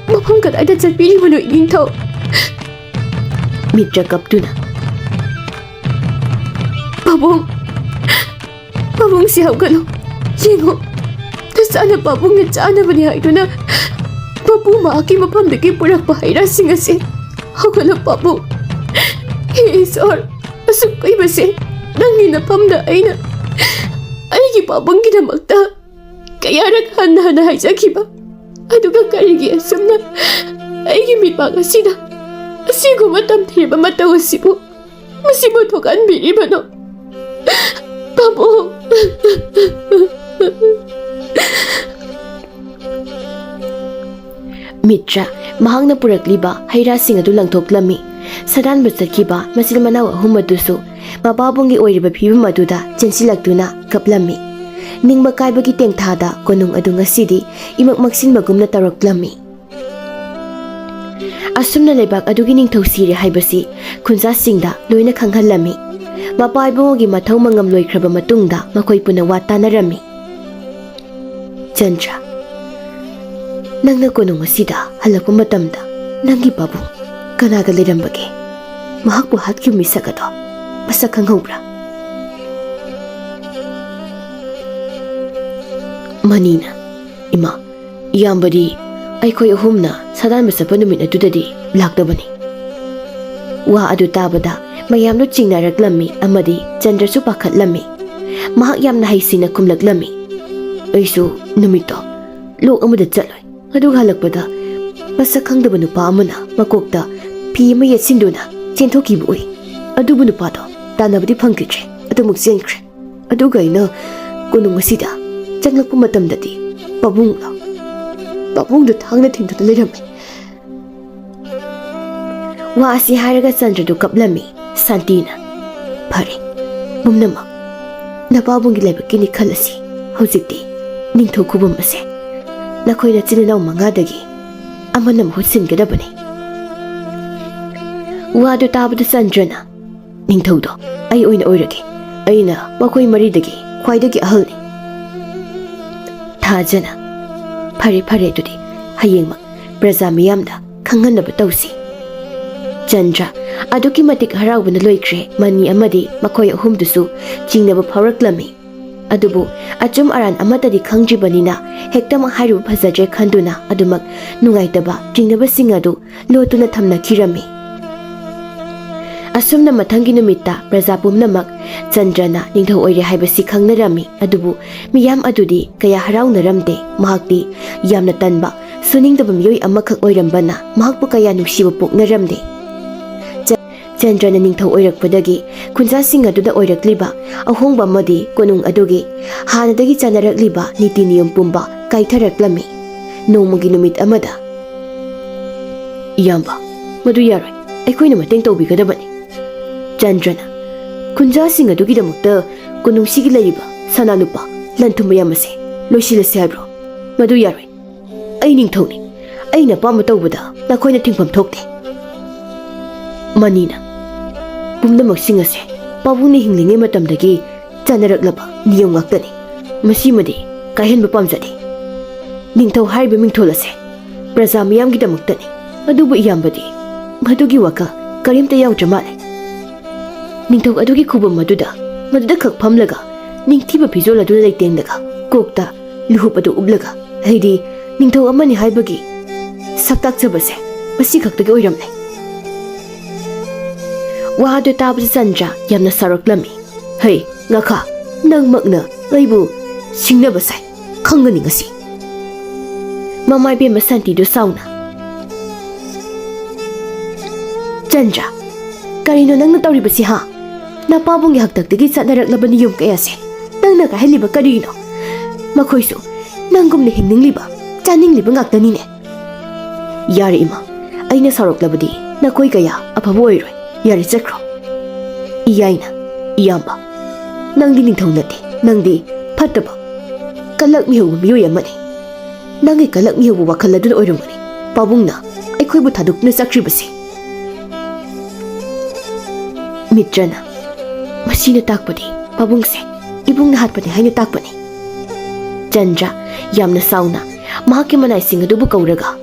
ꯃꯐꯝ ꯀꯗꯥꯏꯗ ꯆꯠꯄꯤꯔꯤꯕꯅꯣ, ꯏꯅꯤꯡꯊꯧ? ꯃꯤꯇ꯭ꯔ ꯀꯞꯇꯨꯅ, "ꯄꯥꯕꯨꯡ, ꯄꯥꯕꯨꯡꯁꯤ ꯍꯧꯒꯠꯂꯨ꯫ ꯌꯦꯡꯉꯨ, ꯅꯆꯥꯅ ꯄꯥꯕꯨꯡꯅ ꯆꯥꯅꯕꯅꯤ ꯍꯥꯏꯗꯨꯅ ꯃꯄꯨ ꯃꯍꯥꯛꯀꯤ ꯃꯐꯝꯗꯒꯤ ꯄꯨꯔꯛꯄ ꯍꯩ ꯔꯥꯁꯤꯡ ꯑꯁꯤ꯫ ꯍꯧꯒꯠꯂꯨ ꯄꯥꯕꯨꯡ꯫ ꯍꯦ ꯏꯁꯣꯔ, ꯑꯁꯨꯛ ꯀꯨꯏꯕꯁꯦ ꯅꯪꯒꯤ ꯅꯐꯝꯗ ꯑꯩꯅ ꯑꯩꯒꯤ ꯄꯥꯕꯨꯡꯒꯤꯗꯃꯛꯇ ꯀꯌꯥꯔꯛ ꯍꯟꯅ ꯍꯟꯅ ꯍꯥꯏꯖꯈꯤꯕ, ꯑꯗꯨꯒ ꯀꯔꯤꯒꯤ ꯑꯁꯨꯝꯅ ꯑꯩꯒꯤ ꯃꯤꯠꯃꯥꯡ ꯑꯁꯤꯗ ꯑꯁꯤꯒꯨꯝꯕ ꯇꯝꯊꯤꯔꯕ ꯃꯇꯧ ꯑꯁꯤꯕꯨ, ꯃꯁꯤꯕꯨ ꯊꯣꯛꯍꯟꯕꯤꯔꯤꯕꯅꯣ? ꯄꯥꯕꯨꯡ!" ꯃꯤꯇ꯭ꯔ, ꯃꯍꯥꯛꯅ ꯄꯨꯔꯛꯂꯤꯕ ꯍꯩ ꯔꯥꯁꯤꯡ ꯑꯗꯨ ꯂꯪꯊꯣꯛꯂꯝꯃꯤ꯫ ꯁꯥꯗꯥꯟꯕ ꯆꯠꯈꯤꯕ ꯃꯆꯤꯟ ꯃꯅꯥꯎ ꯑꯍꯨꯝ ꯑꯗꯨꯁꯨ ꯃꯄꯥꯕꯨꯡꯒꯤ ꯑꯣꯏꯔꯤꯕ ꯐꯤꯕꯝ ꯑꯗꯨꯗ ꯆꯦꯟꯁꯤꯜꯂꯛꯇꯨꯅ ꯀꯞꯂꯝꯃꯤ꯫ ꯅꯤꯡꯕ ꯀꯥꯏꯕꯒꯤ ꯇꯦꯡꯊꯥꯗ ꯀꯣꯅꯨꯡ ꯑꯗꯨ ꯉꯁꯤꯗꯤ ꯏꯃꯛ ꯃꯛꯁꯤꯟꯕꯒꯨꯝꯅ ꯇꯧꯔꯛꯂꯝꯃꯤ꯫ ꯑꯁꯨꯝꯅ ꯂꯩꯕꯥꯛ ꯑꯗꯨꯒꯤ ꯅꯤꯡꯊꯧ ꯁꯤꯔꯦ ꯍꯥꯏꯕꯁꯤ ꯈꯨꯟꯖꯥꯁꯤꯡꯗ ꯂꯣꯏꯅ ꯈꯪꯍꯜꯂꯝꯃꯤ꯫ ꯃꯄꯥ ꯏꯕꯨꯡꯉꯣꯒꯤ ꯃꯊꯧ ꯃꯉꯝ ꯂꯣꯏꯈ꯭ꯔꯕ ꯃꯇꯨꯡꯗ ꯃꯈꯣꯏ ꯄꯨꯟꯅ ꯋꯥ ꯇꯥꯅꯔꯝꯃꯤ꯫ "ꯆꯟꯗ꯭ꯔ, ꯅꯪꯅ ꯀꯣꯅꯨꯡ ꯑꯁꯤꯗ ꯍꯜꯂꯛꯄ ꯃꯇꯝꯗ ꯅꯪꯒꯤ ꯄꯥꯕꯨꯡ ꯀꯅꯥꯒ ꯂꯩꯔꯝꯕꯒꯦ? ꯃꯍꯥꯛꯄꯨ ꯍꯥꯠꯈꯤꯕ ꯃꯤꯁꯛ ꯑꯗꯣ ꯃꯁꯛ ꯈꯪꯍꯧꯕ꯭ꯔꯥ?" ꯃꯅꯤꯅ, "ꯏꯃꯥ, ꯏꯌꯥꯝꯕꯗꯤ ꯑꯩꯈꯣꯏ ꯑꯍꯨꯝꯅ ꯁꯥꯗꯥꯟꯕ ꯆꯠꯄ ꯅꯨꯃꯤꯠ ꯑꯗꯨꯗꯗꯤ ꯂꯥꯛꯇꯕꯅꯤ꯫" ꯋꯥ ꯑꯗꯨ ꯇꯥꯕꯗ ꯃꯌꯥꯝꯗꯨ ꯆꯤꯡꯅꯔꯛꯂꯝꯃꯤ ꯑꯃꯗꯤ ꯆꯟꯗ꯭ꯔꯁꯨ ꯄꯥꯈꯠꯂꯝꯃꯤ꯫ ꯃꯍꯥꯛ ꯌꯥꯝꯅ ꯍꯩꯁꯤꯡꯅ ꯈꯨꯝꯂꯛꯂꯝꯃꯤ, "ꯑꯩꯁꯨ ꯅꯨꯃꯤꯠꯇꯣ ꯂꯣꯛ ꯑꯃꯗ ꯆꯠꯂꯨꯏ꯫ ꯑꯗꯨꯒ ꯍꯜꯂꯛꯄꯗ ꯃꯁꯛ ꯈꯪꯗꯕ ꯅꯨꯄꯥ ꯑꯃꯅ ꯃꯀꯣꯛꯇ ꯐꯤ ꯑꯃ ꯌꯦꯠꯁꯤꯟꯗꯨꯅ ꯆꯦꯟꯊꯣꯛꯈꯤꯕ ꯎꯏ꯫ ꯑꯗꯨꯕꯨ ꯅꯨꯄꯥꯗꯣ ꯇꯥꯟꯅꯕꯗꯤ ꯐꯪꯈꯤꯗ꯭ꯔꯦ, ꯑꯗꯨꯃꯛ ꯆꯦꯟꯈ꯭ꯔꯦ꯫ ꯑꯗꯨꯒ ꯑꯩꯅ ꯀꯣꯅꯨꯡ ꯑꯁꯤꯗ ꯆꯪꯂꯛꯄ ꯃꯇꯝꯗꯗꯤ ꯄꯥꯕꯨꯡꯂꯣ, ꯄꯥꯕꯨꯡꯗꯣ ꯊꯥꯡꯅ ꯊꯤꯟꯗꯨꯅ ꯂꯩꯔꯝꯃꯦ꯫" ꯋꯥ ꯑꯁꯤ ꯍꯥꯏꯔꯒ ꯆꯟꯗ꯭ꯔꯗꯨ ꯀꯞꯂꯝꯃꯤ꯫ ꯁꯥꯟꯇꯤꯅ, "ꯐꯔꯦ, ꯄꯨꯝꯅꯃꯛ ꯅꯄꯥꯕꯨꯡꯒꯤ ꯂꯥꯏꯕꯛꯀꯤꯅꯤ ꯈꯜꯂꯁꯤ꯫ ꯍꯧꯖꯤꯛꯇꯤ ꯅꯤꯡꯊꯧ ꯈꯨꯕꯝ ꯑꯁꯦ ꯅꯈꯣꯏ ꯅꯆꯤꯟ ꯅꯅꯥꯎ ꯃꯉꯥꯗꯒꯤ ꯑꯃꯅ ꯃꯍꯨꯠ ꯁꯤꯟꯒꯗꯕꯅꯤ꯫" ꯋꯥꯗꯨ ꯇꯥꯕꯗ ꯆꯟꯗ꯭ꯔꯅ, "ꯅꯤꯡꯊꯧꯗꯣ ꯑꯩ ꯑꯣꯏꯅ ꯑꯣꯏꯔꯒꯦ꯫ ꯑꯩꯅ ꯃꯈꯣꯏ ꯃꯔꯤꯗꯒꯤ ꯈ꯭ꯋꯥꯏꯗꯒꯤ ꯑꯍꯜꯅꯤ꯫" ꯊꯥꯖꯅ, "ꯐꯔꯦ, ꯐꯔꯦ, ꯑꯗꯨꯗꯤ ꯍꯌꯦꯡꯃꯛ ꯄ꯭ꯔꯖꯥ ꯃꯤꯌꯥꯝꯗ ꯈꯪꯍꯟꯅꯕ ꯇꯧꯁꯤ꯫ ꯆꯟꯗ꯭ꯔ ꯑꯗꯨꯛꯀꯤ ꯃꯇꯤꯛ ꯍꯔꯥꯎꯕꯅ ꯂꯣꯏꯈ꯭ꯔꯦ꯫ ꯃꯅꯤ ꯑꯃꯗꯤ ꯃꯈꯣꯏ ꯑꯍꯨꯝꯗꯨꯁꯨ ꯆꯤꯡꯅꯕ ꯐꯥꯎꯔꯛꯂꯝꯃꯤ꯫ ꯑꯗꯨꯕꯨ ꯑꯆꯨꯝ ꯑꯔꯥꯟ ꯑꯃꯠꯇꯗꯤ ꯈꯪꯗ꯭ꯔꯤꯕꯅꯤꯅ ꯍꯦꯛꯇꯃꯛ ꯍꯥꯏꯔꯨꯕ ꯐꯖꯗ꯭ꯔꯦ ꯈꯟꯗꯨꯅ ꯑꯗꯨꯃꯛ ꯅꯨꯡꯉꯥꯏꯇꯕ ꯆꯤꯡꯅꯕꯁꯤꯡ ꯑꯗꯨ ꯂꯣꯠꯇꯨꯅ ꯊꯝꯅꯈꯤꯔꯝꯃꯤ꯫ ꯑꯁꯨꯝꯅ ꯃꯊꯪꯒꯤ ꯅꯨꯃꯤꯠꯇ ꯄ꯭ꯔꯖꯥ ꯄꯨꯝꯅꯃꯛ ꯆꯟꯗ꯭ꯔꯅ ꯅꯤꯡꯊꯧ ꯑꯣꯏꯔꯦ ꯍꯥꯏꯕꯁꯤ ꯈꯪꯅꯔꯝꯃꯤ꯫ ꯑꯗꯨꯕꯨ ꯃꯤꯌꯥꯝ ꯑꯗꯨꯗꯤ ꯀꯌꯥ ꯍꯔꯥꯎꯅꯔꯝꯗꯦ꯫ ꯃꯍꯥꯛꯇꯤ ꯌꯥꯝꯅ ꯇꯟꯕ, ꯁꯨꯅꯤꯡꯗꯕ ꯃꯤꯑꯣꯏ ꯑꯃꯈꯛ ꯑꯣꯏꯔꯝꯕꯅ ꯃꯍꯥꯛꯄꯨ ꯀꯌꯥ ꯅꯨꯡꯁꯤꯕ ꯄꯣꯛꯅꯔꯝꯗꯦ꯫ ꯆ-, ꯆꯟꯗ꯭ꯔꯅ ꯅꯤꯡꯊꯧ ꯑꯣꯏꯔꯛꯄꯗꯒꯤ ꯈꯨꯟꯖꯥꯁꯤꯡ ꯑꯗꯨꯗ ꯑꯣꯏꯔꯛꯂꯤꯕ ꯑꯍꯣꯡꯕ ꯑꯃꯗꯤ ꯀꯣꯅꯨꯡ ꯑꯗꯨꯒꯤ ꯍꯥꯟꯅꯗꯒꯤ ꯆꯠꯅꯔꯛꯂꯤꯕ ꯅꯤꯇꯤ ꯅꯤꯌꯣꯝ ꯄꯨꯝꯕ ꯀꯥꯏꯊꯔꯛꯂꯝꯃꯤ꯫ ꯅꯣꯡꯃꯒꯤ ꯅꯨꯃꯤꯠ ꯑꯃꯗ, "ꯏꯌꯥꯝꯕ, ꯃꯗꯨ ꯌꯥꯔꯣꯏ꯫ ꯑꯩꯈꯣꯏꯅ ꯃꯇꯦꯡ ꯇꯧꯕꯤꯒꯗꯕꯅꯤ꯫" ꯆꯟꯗ꯭ꯔꯅ, "ꯈꯨꯟꯖꯥꯁꯤꯡ ꯑꯗꯨꯒꯤꯗꯃꯛꯇ ꯀꯣꯅꯨꯡꯁꯤꯒꯤ ꯂꯩꯔꯤꯕ ꯁꯅꯥ ꯂꯨꯄꯥ, ꯂꯟ ꯊꯨꯝ ꯃꯌꯥꯝ ꯑꯁꯦ ꯂꯣꯏꯁꯤꯜꯂꯁꯤ ꯍꯥꯏꯕ꯭ꯔꯣ? ꯃꯗꯨ ꯌꯥꯔꯣꯏ꯫ ꯑꯩ ꯅꯤꯡꯊꯧꯅꯤ꯫ ꯑꯩꯅ ꯑꯄꯥꯝꯕ ꯇꯧꯕꯗ ꯅꯈꯣꯏꯅ ꯊꯤꯡꯐꯝ ꯊꯣꯛꯇꯦ꯫" ꯃꯅꯤꯅ, "ꯄꯨꯝꯅꯃꯛꯁꯤꯡ ꯑꯁꯦ ꯄꯥꯕꯨꯡꯅ ꯍꯤꯡꯂꯤꯉꯩ ꯃꯇꯝꯗꯒꯤ ꯆꯠꯅꯔꯛꯂꯕ ꯅꯤꯌꯣꯝ ꯉꯥꯛꯇꯅꯤ꯫ ꯃꯁꯤꯃꯗꯤ ꯀꯥꯏꯍꯟꯕ ꯄꯥꯝꯖꯗꯦ꯫ ꯅꯤꯡꯊꯧ ꯍꯥꯏꯔꯤꯕ ꯃꯤꯡꯊꯣꯜ ꯑꯁꯦ ꯄ꯭ꯔꯖꯥ ꯃꯤꯌꯥꯝꯒꯤꯗꯃꯛꯇꯅꯤ꯫ ꯑꯗꯨꯕꯨ ꯏꯌꯥꯝꯕꯗꯤ ꯃꯗꯨꯒꯤ ꯋꯥꯈꯜ ꯀꯔꯤꯝꯇ ꯌꯥꯎꯗ꯭ꯔ ꯃꯥꯜꯂꯦ꯫ ꯅꯤꯡꯊꯧ ꯑꯗꯨꯒꯤ ꯈꯨꯕꯝ ꯑꯗꯨꯗ ꯃꯗꯨꯗ ꯈꯛ ꯐꯝꯂꯒ ꯅꯤꯡꯊꯤꯕ ꯐꯤꯖꯣꯜ ꯑꯗꯨ ꯂꯩꯇꯦꯡꯂꯒ ꯀꯣꯛꯇ ꯂꯨꯍꯨꯞ ꯑꯗꯨ ꯎꯞꯂꯒ ꯑꯩꯗꯤ ꯅꯤꯡꯊꯧ ꯑꯃꯅꯤ ꯍꯥꯏꯕꯒꯤ ꯁꯛ ꯇꯥꯛꯆꯕꯁꯦ ꯃꯁꯤ ꯈꯛꯇꯒꯤ ꯑꯣꯏꯔꯝꯂꯦ꯫" ꯋꯥ ꯑꯗꯨ ꯇꯥꯕꯗ ꯆꯟꯗ꯭ꯔ ꯌꯥꯝꯅ ꯁꯥꯎꯔꯛꯂꯝꯃꯤ꯫ "ꯍꯩ, ꯉꯥꯈꯥ, ꯅꯪꯃꯛꯅ ꯑꯩꯕꯨ ꯁꯤꯡꯅꯕ ꯁꯥꯏ, ꯈꯪꯒꯅꯤ ꯉꯁꯤ꯫" ꯃꯃꯥ ꯏꯕꯦꯝꯃ ꯁꯥꯟꯇꯤꯗꯨ ꯁꯥꯎꯅ, "ꯆꯟꯗ꯭ꯔ, ꯀꯔꯤꯅꯣ ꯅꯪꯅ ꯇꯧꯔꯤꯕꯁꯤ, ꯍꯥ? ꯅꯄꯥꯕꯨꯡꯒꯤ ꯍꯥꯛꯇꯛꯇꯒꯤ ꯆꯠꯅꯔꯛꯂꯕ ꯅꯤꯌꯣꯝ ꯀꯌꯥꯁꯦ ꯅꯪꯅ ꯀꯥꯏꯍꯜꯂꯤꯕ ꯀꯔꯤꯅꯣ? ꯃꯈꯣꯏꯁꯨ ꯅꯪꯒꯨꯝꯅ ꯍꯤꯡꯅꯤꯡꯂꯤꯕ, ꯆꯥꯅꯤꯡꯂꯤꯕ ꯉꯥꯛꯇꯅꯤꯅꯦ꯫" "ꯌꯥꯔꯦ ꯏꯃꯥ, ꯑꯩꯅ ꯁꯥꯎꯔꯛꯂꯕꯗꯤ ꯅꯈꯣꯏ ꯀꯌꯥ ꯑꯐꯕ ꯑꯣꯏꯔꯣꯏ꯫ ꯌꯥꯔꯦ, ꯆꯠꯈ꯭ꯔꯣ꯫" ꯏꯌꯥꯏꯅ, "ꯏꯌꯥꯝꯕ, ꯅꯪꯗꯤ ꯅꯤꯡꯊꯧ ꯅꯠꯇꯦ, ꯅꯪꯗꯤ ꯐꯠꯇꯕ, ꯀꯂꯛ ꯃꯤꯍꯧꯕ ꯃꯤꯑꯣꯏ ꯑꯃꯅꯤ꯫ ꯅꯪꯒꯤ ꯀꯂꯛ ꯃꯤꯍꯧꯕ ꯋꯥꯈꯜ ꯑꯗꯨꯅ ꯑꯣꯏꯔꯝꯒꯅꯤ ꯄꯥꯕꯨꯡꯅ ꯑꯩꯈꯣꯏꯕꯨ ꯊꯥꯗꯣꯛꯇꯨꯅ ꯆꯠꯈ꯭ꯔꯤꯕꯁꯦ꯫" ꯃꯤꯇ꯭ꯔꯅ, "ꯃꯁꯤꯅ ꯇꯥꯛꯄꯗꯤ ꯄꯥꯕꯨꯡꯁꯦ ꯏꯕꯨꯡꯅ ꯍꯥꯠꯄꯅꯤ ꯍꯥꯏꯅ ꯇꯥꯛꯄꯅꯤ꯫" ꯆꯟꯗ꯭ꯔ ꯌꯥꯝꯅ ꯁꯥꯎꯅ, ꯃꯍꯥꯛꯀꯤ ꯃꯅꯥꯏꯁꯤꯡ ꯑꯗꯨꯕꯨ ꯀꯧꯔꯒ,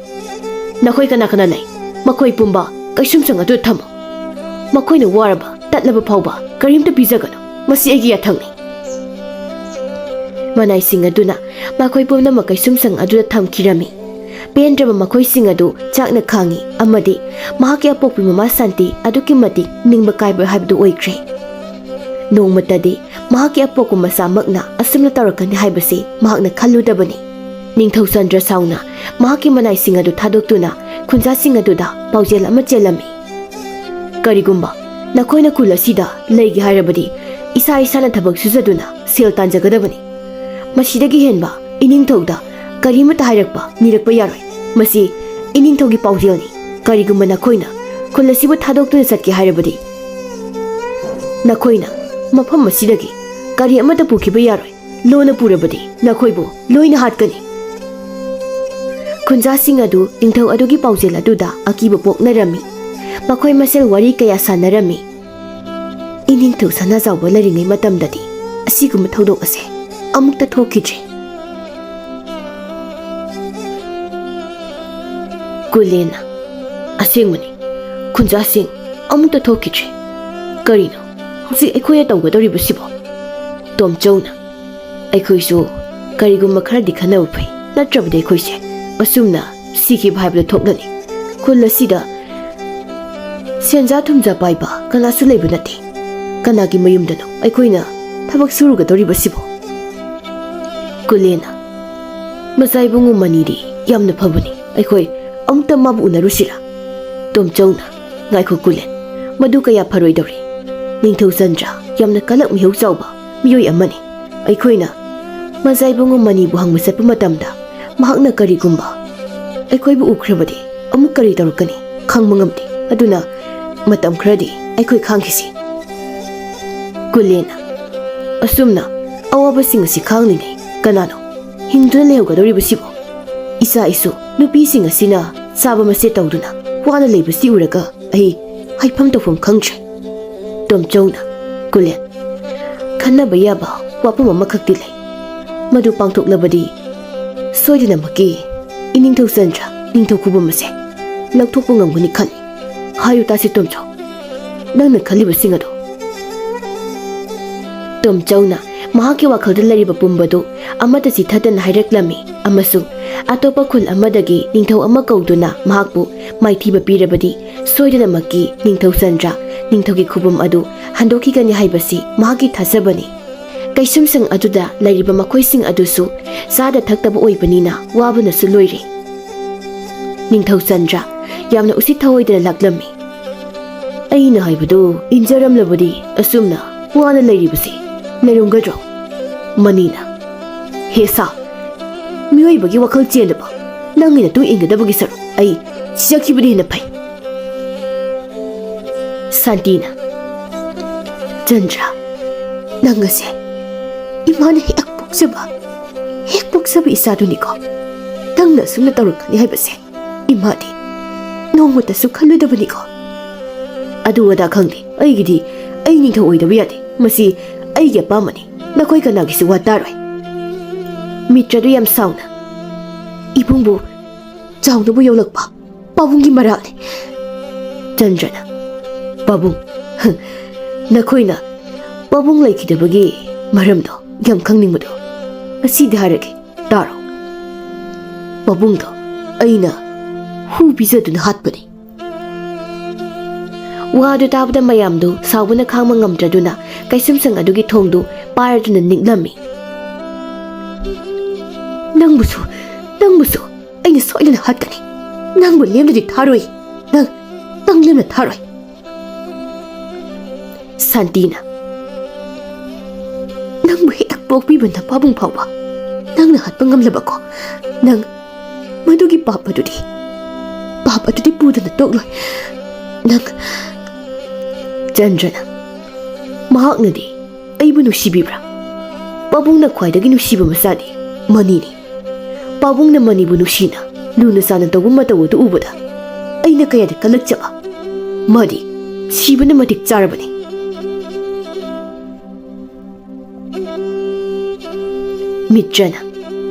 "ꯅꯈꯣꯏ ꯀꯅꯥ ꯀꯅꯥ ꯂꯩ? ꯃꯈꯣꯏ ꯄꯨꯝꯕ ꯀꯩꯁꯨꯝꯁꯪ ꯑꯗꯨꯗ ꯊꯝꯃꯨ꯫ ꯃꯈꯣꯏꯅ ꯋꯥꯔꯕ ꯇꯠꯂꯕ ꯐꯥꯎꯕ ꯀꯔꯤꯝꯇ ꯄꯤꯖꯒꯅꯨ꯫ ꯃꯁꯤ ꯑꯩꯒꯤ ꯌꯥꯊꯪꯅꯤ"꯫ ꯃꯅꯥꯏꯁꯤꯡ ꯑꯗꯨꯅ ꯃꯈꯣꯏ ꯄꯨꯝꯅꯃꯛ ꯀꯩꯁꯨꯝꯁꯪ ꯑꯗꯨꯗ ꯊꯝꯈꯤꯔꯝꯃꯤ꯫ ꯄꯦꯟꯗ꯭ꯔꯕ ꯃꯈꯣꯏꯁꯤꯡ ꯑꯗꯨ ꯆꯥꯛꯅ ꯈꯥꯡꯉꯤ ꯑꯃꯗꯤ ꯃꯍꯥꯛꯀꯤ ꯑꯄꯣꯛꯄꯤ ꯃꯃꯥ ꯁꯥꯟꯇꯤ ꯑꯗꯨꯛꯀꯤ ꯃꯇꯤꯛ ꯅꯤꯡꯕ ꯀꯥꯏꯕ ꯍꯥꯏꯕꯗꯨ ꯑꯣꯏꯈ꯭ꯔꯦ꯫ ꯅꯣꯡꯃꯇꯗꯤ ꯃꯍꯥꯛꯀꯤ ꯑꯄꯣꯛꯄ ꯃꯆꯥꯃꯛꯅ ꯑꯁꯨꯝꯅ ꯇꯧꯔꯛꯀꯅꯤ ꯍꯥꯏꯕꯁꯤ ꯃꯍꯥꯛꯅ ꯈꯜꯂꯨꯗꯕꯅꯤ꯫ ꯅꯤꯡꯊꯧ ꯆꯟꯗ꯭ꯔ ꯁꯥꯎꯅ ꯃꯍꯥꯛꯀꯤ ꯃꯅꯥꯏꯁꯤꯡ ꯑꯗꯨ ꯊꯥꯗꯣꯛꯇꯨꯅ ꯈꯨꯟꯖꯥꯁꯤꯡ ꯑꯗꯨꯗ ꯄꯥꯎꯖꯦꯜ ꯑꯃ ꯆꯦꯜꯂꯝꯃꯤ꯫ "ꯀꯔꯤꯒꯨꯝꯕ ꯅꯈꯣꯏꯅ ꯈꯨꯜ ꯑꯁꯤꯗ ꯂꯩꯒꯦ ꯍꯥꯏꯔꯕꯗꯤ ꯏꯁꯥ ꯏꯁꯥꯅ ꯊꯕꯛ ꯁꯨꯖꯗꯨꯅ ꯁꯦꯜ ꯇꯥꯟꯖꯒꯗꯕꯅꯤ꯫ ꯃꯁꯤꯗꯒꯤ ꯍꯦꯟꯕ ꯏꯅꯤꯡꯊꯧꯗ ꯀꯔꯤꯃꯠꯇ ꯍꯥꯏꯔꯛꯄ ꯅꯤꯔꯛꯄ ꯌꯥꯔꯣꯏ꯫ ꯃꯁꯤ ꯏꯅꯤꯡꯊꯧꯒꯤ ꯄꯥꯎꯖꯦꯜꯅꯤ꯫ ꯀꯔꯤꯒꯨꯝꯕ ꯅꯈꯣꯏꯅ ꯈꯨꯜ ꯑꯁꯤꯕꯨ ꯊꯥꯗꯣꯛꯇꯨꯅ ꯆꯠꯀꯦ ꯍꯥꯏꯔꯕꯗꯤ ꯅꯈꯣꯏꯅ ꯃꯐꯝ ꯑꯁꯤꯗꯒꯤ ꯀꯔꯤ ꯑꯃꯠꯇ ꯄꯨꯈꯤꯕ ꯌꯥꯔꯣꯏ꯫ ꯂꯣꯟꯅ ꯄꯨꯔꯕꯗꯤ ꯅꯈꯣꯏꯕꯨ ꯂꯣꯏꯅ ꯍꯥꯠꯀꯅꯤ"꯫ ꯈꯨꯟꯖꯥꯁꯤꯡ ꯑꯗꯨ ꯅꯤꯡꯊꯧ ꯑꯗꯨꯒꯤ ꯄꯥꯎꯖꯦꯜ ꯑꯗꯨꯗ ꯑꯀꯤꯕ ꯄꯣꯛꯅꯔꯝꯃꯤ꯫ ꯃꯈꯣꯏ ꯃꯁꯦꯜ ꯋꯥꯔꯤ ꯀꯌꯥ ꯁꯥꯟꯅꯔꯝꯃꯤ꯫ ꯏꯅꯤꯡꯊꯧ ꯁꯅꯥꯖꯥꯎꯕ ꯂꯩꯔꯤꯉꯩ ꯃꯇꯝꯗꯗꯤ ꯑꯁꯤꯒꯨꯝꯕ ꯊꯧꯗꯣꯛ ꯑꯁꯦ ꯑꯃꯨꯛꯇ ꯊꯣꯛꯈꯤꯗ꯭ꯔꯤ꯫ ꯀꯨꯂꯦꯟꯅ, "ꯑꯁꯦꯡꯕꯅꯤ, ꯈꯨꯟꯖꯥꯁꯤꯡ ꯑꯃꯨꯛꯇ ꯊꯣꯛꯈꯤꯗ꯭ꯔꯤ꯫ ꯀꯔꯤꯅꯣ ꯍꯧꯖꯤꯛ ꯑꯩꯈꯣꯏꯅ ꯇꯧꯒꯗꯧꯔꯤꯕꯁꯤꯕꯣ?" ꯇꯣꯝꯆꯧꯅ, "ꯑꯩꯈꯣꯏꯁꯨ ꯀꯔꯤꯒꯨꯝꯕ ꯈꯔꯗꯤ ꯈꯟꯅꯕ ꯐꯩ, ꯅꯠꯇ꯭ꯔꯕꯗꯤ ꯑꯩꯈꯣꯏꯁꯦ ꯑꯁꯨꯝꯅ ꯁꯤꯈꯤꯕ ꯍꯥꯏꯕꯗꯨ ꯊꯣꯛꯂꯅꯤ꯫ ꯈꯨꯜ ꯑꯁꯤꯗ ꯁꯦꯟꯖꯥ ꯊꯨꯝꯖꯥ ꯄꯥꯏꯕ ꯀꯅꯥꯁꯨ ꯂꯩꯕ ꯅꯠꯇꯦ꯫ ꯀꯅꯥꯒꯤ ꯃꯌꯨꯝꯗꯅꯣ ꯑꯩꯈꯣꯏꯅ ꯊꯕꯛ ꯁꯨꯔꯨꯒꯗꯧꯔꯤꯕꯁꯤꯕꯣ?" ꯀꯨꯂꯦꯟꯅ, "ꯃꯆꯥ ꯏꯕꯨꯡꯉꯣ ꯃꯅꯤꯗꯤ ꯌꯥꯝꯅ ꯐꯕꯅꯤ꯫ ꯑꯩꯈꯣꯏ ꯑꯃꯨꯛꯇ ꯃꯥꯕꯨ ꯎꯅꯔꯨꯁꯤꯔꯥ?" ꯇꯣꯝꯆꯧꯅ, "ꯉꯥꯏꯈꯣ ꯀꯨꯂꯦꯟ, ꯃꯗꯨ ꯀꯌꯥ ꯐꯔꯣꯏꯗꯧꯔꯤ꯫ ꯅꯤꯡꯊꯧ ꯆꯟꯗ꯭ꯔ ꯌꯥꯝꯅ ꯀꯂꯛ ꯃꯤꯍꯧ ꯆꯥꯎꯕ ꯃꯤꯑꯣꯏ ꯑꯃꯅꯤ꯫ ꯑꯩꯈꯣꯏꯅ ꯃꯆꯥ ꯏꯕꯨꯡꯉꯣ ꯃꯅꯤꯕꯨ ꯍꯪꯕ ꯆꯠꯄ ꯃꯇꯝꯗ ꯃꯍꯥꯛꯅ ꯀꯔꯤꯒꯨꯝꯕ ꯑꯩꯈꯣꯏꯕꯨ ꯎꯈ꯭ꯔꯕꯗꯤ ꯑꯃꯨꯛ ꯀꯔꯤ ꯇꯧꯔꯛꯀꯅꯤ ꯈꯪꯕ ꯉꯝꯗꯦ꯫ ꯑꯗꯨꯅ ꯃꯇꯝ ꯈꯔꯗꯤ ꯑꯩꯈꯣꯏ ꯈꯥꯡꯈꯤꯁꯤ"꯫ ꯀꯨꯂꯦꯟꯅ, "ꯑꯁꯨꯝꯅ ꯑꯋꯥꯕꯁꯤꯡ ꯑꯁꯤ ꯈꯥꯡꯂꯤꯉꯩ ꯀꯅꯥꯅꯣ ꯍꯤꯡꯗꯨꯅ ꯂꯩꯍꯧꯒꯗꯧꯔꯤꯕꯁꯤꯕꯣ? ꯏꯆꯥ ꯏꯁꯨ ꯅꯨꯄꯤꯁꯤꯡ ꯑꯁꯤꯅ ꯆꯥꯕ ꯃꯆꯦꯠ ꯇꯧꯗꯨꯅ ꯋꯥꯅ ꯂꯩꯕꯁꯤ ꯎꯔꯒ ꯑꯩ ꯍꯥꯏꯐꯝ ꯇꯧꯐꯝ ꯈꯪꯗ꯭ꯔꯦ"꯫ ꯇꯣꯝꯆꯧꯅ, "ꯀꯨꯂꯦꯟ, ꯈꯟꯅꯕ ꯌꯥꯕ ꯋꯥꯐꯝ ꯑꯃꯈꯛꯇꯤ ꯂꯩ꯫ ꯃꯗꯨ ꯄꯥꯡꯊꯣꯛꯂꯕꯗꯤ ꯁꯣꯏꯗꯅꯃꯛꯀꯤ ꯏꯅꯤꯡꯊꯧ ꯆꯟꯗ꯭ꯔ, ꯅꯤꯡꯊꯧ ꯈꯨꯕꯝ ꯑꯁꯦ ꯂꯧꯊꯣꯛꯄ ꯉꯝꯒꯅꯤ ꯈꯜꯂꯤ꯫ ꯍꯥꯏꯌꯨ ꯇꯥꯁꯤ ꯇꯣꯝꯆꯧ, ꯅꯪꯅ ꯈꯜꯂꯤꯕꯁꯤꯡ ꯑꯗꯨ꯫ ꯇꯣꯝꯆꯧꯅ ꯃꯍꯥꯛꯀꯤ ꯋꯥꯈꯜꯗ ꯂꯩꯔꯤꯕ ꯄꯨꯝꯕꯗꯨ ꯑꯃꯠꯇ ꯆꯤꯊꯗꯅ ꯍꯥꯏꯔꯛꯂꯝꯃꯤ ꯑꯃꯁꯨꯡ ꯑꯇꯣꯞꯄ ꯈꯨꯜ ꯑꯃꯗꯒꯤ ꯅꯤꯡꯊꯧ ꯑꯃ ꯀꯧꯗꯨꯅ ꯃꯍꯥꯛꯄꯨ ꯃꯥꯏꯊꯤꯕ ꯄꯤꯔꯕꯗꯤ ꯁꯣꯏꯗꯅꯃꯛꯀꯤ ꯅꯤꯡꯊꯧ ꯆꯟꯗ꯭ꯔ, ꯅꯤꯡꯊꯧꯒꯤ ꯈꯨꯕꯝ ꯑꯗꯨ ꯍꯟꯗꯣꯛꯈꯤꯒꯅꯤ ꯍꯥꯏꯕꯁꯤ ꯃꯍꯥꯛꯀꯤ ꯊꯥꯖꯕꯅꯤ꯫ ꯀꯩꯁꯨꯝꯁꯪ ꯑꯗꯨꯗ ꯂꯩꯔꯤꯕ ꯃꯈꯣꯏꯁꯤꯡ ꯑꯗꯨꯁꯨ ꯆꯥꯗ ꯊꯛꯇꯕ ꯑꯣꯏꯕꯅꯤꯅ ꯋꯥꯕꯅꯁꯨ ꯂꯣꯏꯔꯦ꯫ ꯅꯤꯡꯊꯧ ꯆꯟꯗ꯭ꯔ ꯌꯥꯝꯅ ꯎꯁꯤꯠ ꯊꯑꯣꯏꯗꯅ ꯂꯥꯛꯂꯝꯃꯤ꯫ ꯑꯩꯅ ꯍꯥꯏꯕꯗꯨ ꯏꯟꯖꯔꯝꯂꯕꯗꯤ ꯑꯁꯨꯝꯅ ꯋꯥꯅ ꯂꯩꯔꯤꯕꯁꯤ ꯂꯩꯔꯝꯒꯗ꯭ꯔꯣ? ꯃꯅꯤꯅ, ꯍꯦ ꯁꯥ, ꯃꯤꯑꯣꯏꯕꯒꯤ ꯋꯥꯈꯜ ꯆꯦꯜꯂꯕ ꯅꯪꯒꯤ ꯅꯇꯨ ꯏꯟꯒꯗꯕꯒꯤ ꯁꯔꯨꯛ ꯑꯩ ꯁꯤꯖꯈꯤꯕꯅ ꯍꯦꯟꯅ ꯐꯩ꯫ ꯁꯥꯟꯇꯤꯅ, ꯆꯟꯗ꯭ꯔ, ꯅꯪ ꯑꯁꯦ ꯏꯃꯥꯅ ꯍꯦꯛ ꯄꯣꯛꯆꯕ, ꯍꯦꯛ ꯄꯣꯛꯆꯕ ꯏꯆꯥꯗꯨꯅꯤꯀꯣ꯫ ꯅꯪꯅ ꯑꯁꯨꯝꯅ ꯇꯧꯔꯛꯀꯅꯤ ꯍꯥꯏꯕꯁꯦ ꯏꯃꯥꯗꯤ ꯅꯣꯡꯃꯇꯁꯨ ꯈꯜꯂꯨꯗꯕꯅꯤꯀꯣ꯫ ꯑꯗꯨ ꯑꯗꯥ ꯈꯪꯗꯦ, ꯑꯩꯒꯤꯗꯤ ꯑꯩ ꯅꯤꯡꯊꯧ ꯑꯣꯏꯗꯕ ꯌꯥꯗꯦ꯫ ꯃꯁꯤ ꯑꯩꯒꯤ ꯑꯄꯥꯝꯕꯅꯤ, ꯅꯈꯣꯏ ꯀꯅꯥꯒꯤꯁꯨ ꯋꯥ ꯇꯥꯔꯣꯏ꯫ ꯃꯤꯇ꯭ꯔꯗꯨ ꯌꯥꯝ ꯁꯥꯎꯅ, ꯏꯕꯨꯡꯕꯨ ꯆꯥꯎꯅꯕꯨ ꯌꯧꯂꯛꯄ ꯄꯥꯕꯨꯡꯒꯤ ꯃꯔꯥꯜꯅꯤ꯫ ꯆꯟꯗ꯭ꯔꯅ, ꯄꯥꯕꯨꯡ, ꯅꯈꯣꯏꯅ ꯄꯥꯕꯨꯡ ꯂꯩꯈꯤꯗꯕꯒꯤ ꯃꯔꯝꯗꯣ ꯌꯥꯝ ꯈꯪꯅꯤꯡꯕꯗꯣ, ꯑꯁꯤꯗꯤ ꯍꯥꯏꯔꯒꯦ, ꯇꯥꯔꯣ꯫ ꯄꯥꯕꯨꯡꯗꯣ ꯑꯩꯅ ꯍꯨ ꯄꯤꯖꯗꯨꯅ ꯍꯥꯠꯄꯅꯤ꯫ ꯋꯥꯗꯨ ꯇꯥꯕꯗ ꯃꯌꯥꯝꯗꯨ ꯁꯥꯎꯕꯅ ꯈꯥꯡꯕ ꯉꯝꯗ꯭ꯔꯗꯨꯅ ꯀꯩꯁꯨꯝꯁꯪ ꯑꯗꯨꯒꯤ ꯊꯣꯡꯗꯨ ꯄꯥꯏꯔꯗꯨꯅ ꯅꯤꯛꯂꯝꯃꯤ꯫ ꯅꯪꯕꯨꯁꯨ, ꯅꯪꯕꯨꯁꯨ ꯑꯩꯅ ꯁꯣꯏꯗꯅ ꯍꯥꯠꯀꯅꯤ꯫ ꯅꯪꯕꯨ ꯂꯦꯝꯅꯗꯤ ꯊꯥꯔꯣꯏ꯫ ꯅꯪ, ꯅꯪ ꯂꯦꯝꯅ ꯊꯥꯔꯣꯏ꯫ ꯁꯥꯟꯇꯤꯅ, ꯅꯪꯕꯨ ꯍꯦꯛ ꯄꯣꯛꯄꯤꯕ ꯅꯄꯥꯕꯨꯡ ꯐꯥꯎꯕ ꯅꯪꯅ ꯍꯥꯠꯄ ꯉꯝꯂꯕꯀꯣ? ꯅꯪ ꯃꯗꯨꯒꯤ ꯄꯥꯞ ꯑꯗꯨꯗꯤ, ꯄꯥꯞ ꯑꯗꯨꯗꯤ ꯄꯨꯗꯅ ꯇꯣꯛꯂꯣꯏ꯫ ꯅꯪ, ꯆꯟꯗ꯭ꯔꯅ, ꯃꯍꯥꯛꯅꯗꯤ ꯑꯩꯕꯨ ꯅꯨꯡꯁꯤꯕꯤꯕ꯭ꯔꯥ? ꯄꯥꯕꯨꯡꯅ ꯈ꯭ꯋꯥꯏꯗꯒꯤ ꯅꯨꯡꯁꯤꯕ ꯃꯆꯥꯗꯤ ꯃꯅꯤꯅꯤ꯫ ꯄꯥꯕꯨꯡꯅ ꯃꯅꯤꯕꯨ ꯅꯨꯡꯁꯤꯅ ꯂꯨꯅ ꯆꯥꯟꯅ ꯇꯧꯕ ꯃꯇꯧ ꯑꯗꯨ ꯎꯕꯗ ꯑꯩꯅ ꯀꯌꯥꯗ ꯀꯜꯂꯛꯆꯕ꯫ ꯃꯥꯗꯤ ꯁꯤꯕꯅ ꯃꯇꯤꯛ ꯆꯥꯔꯕꯅꯤ꯫ ꯃꯤꯇ꯭ꯔꯅ,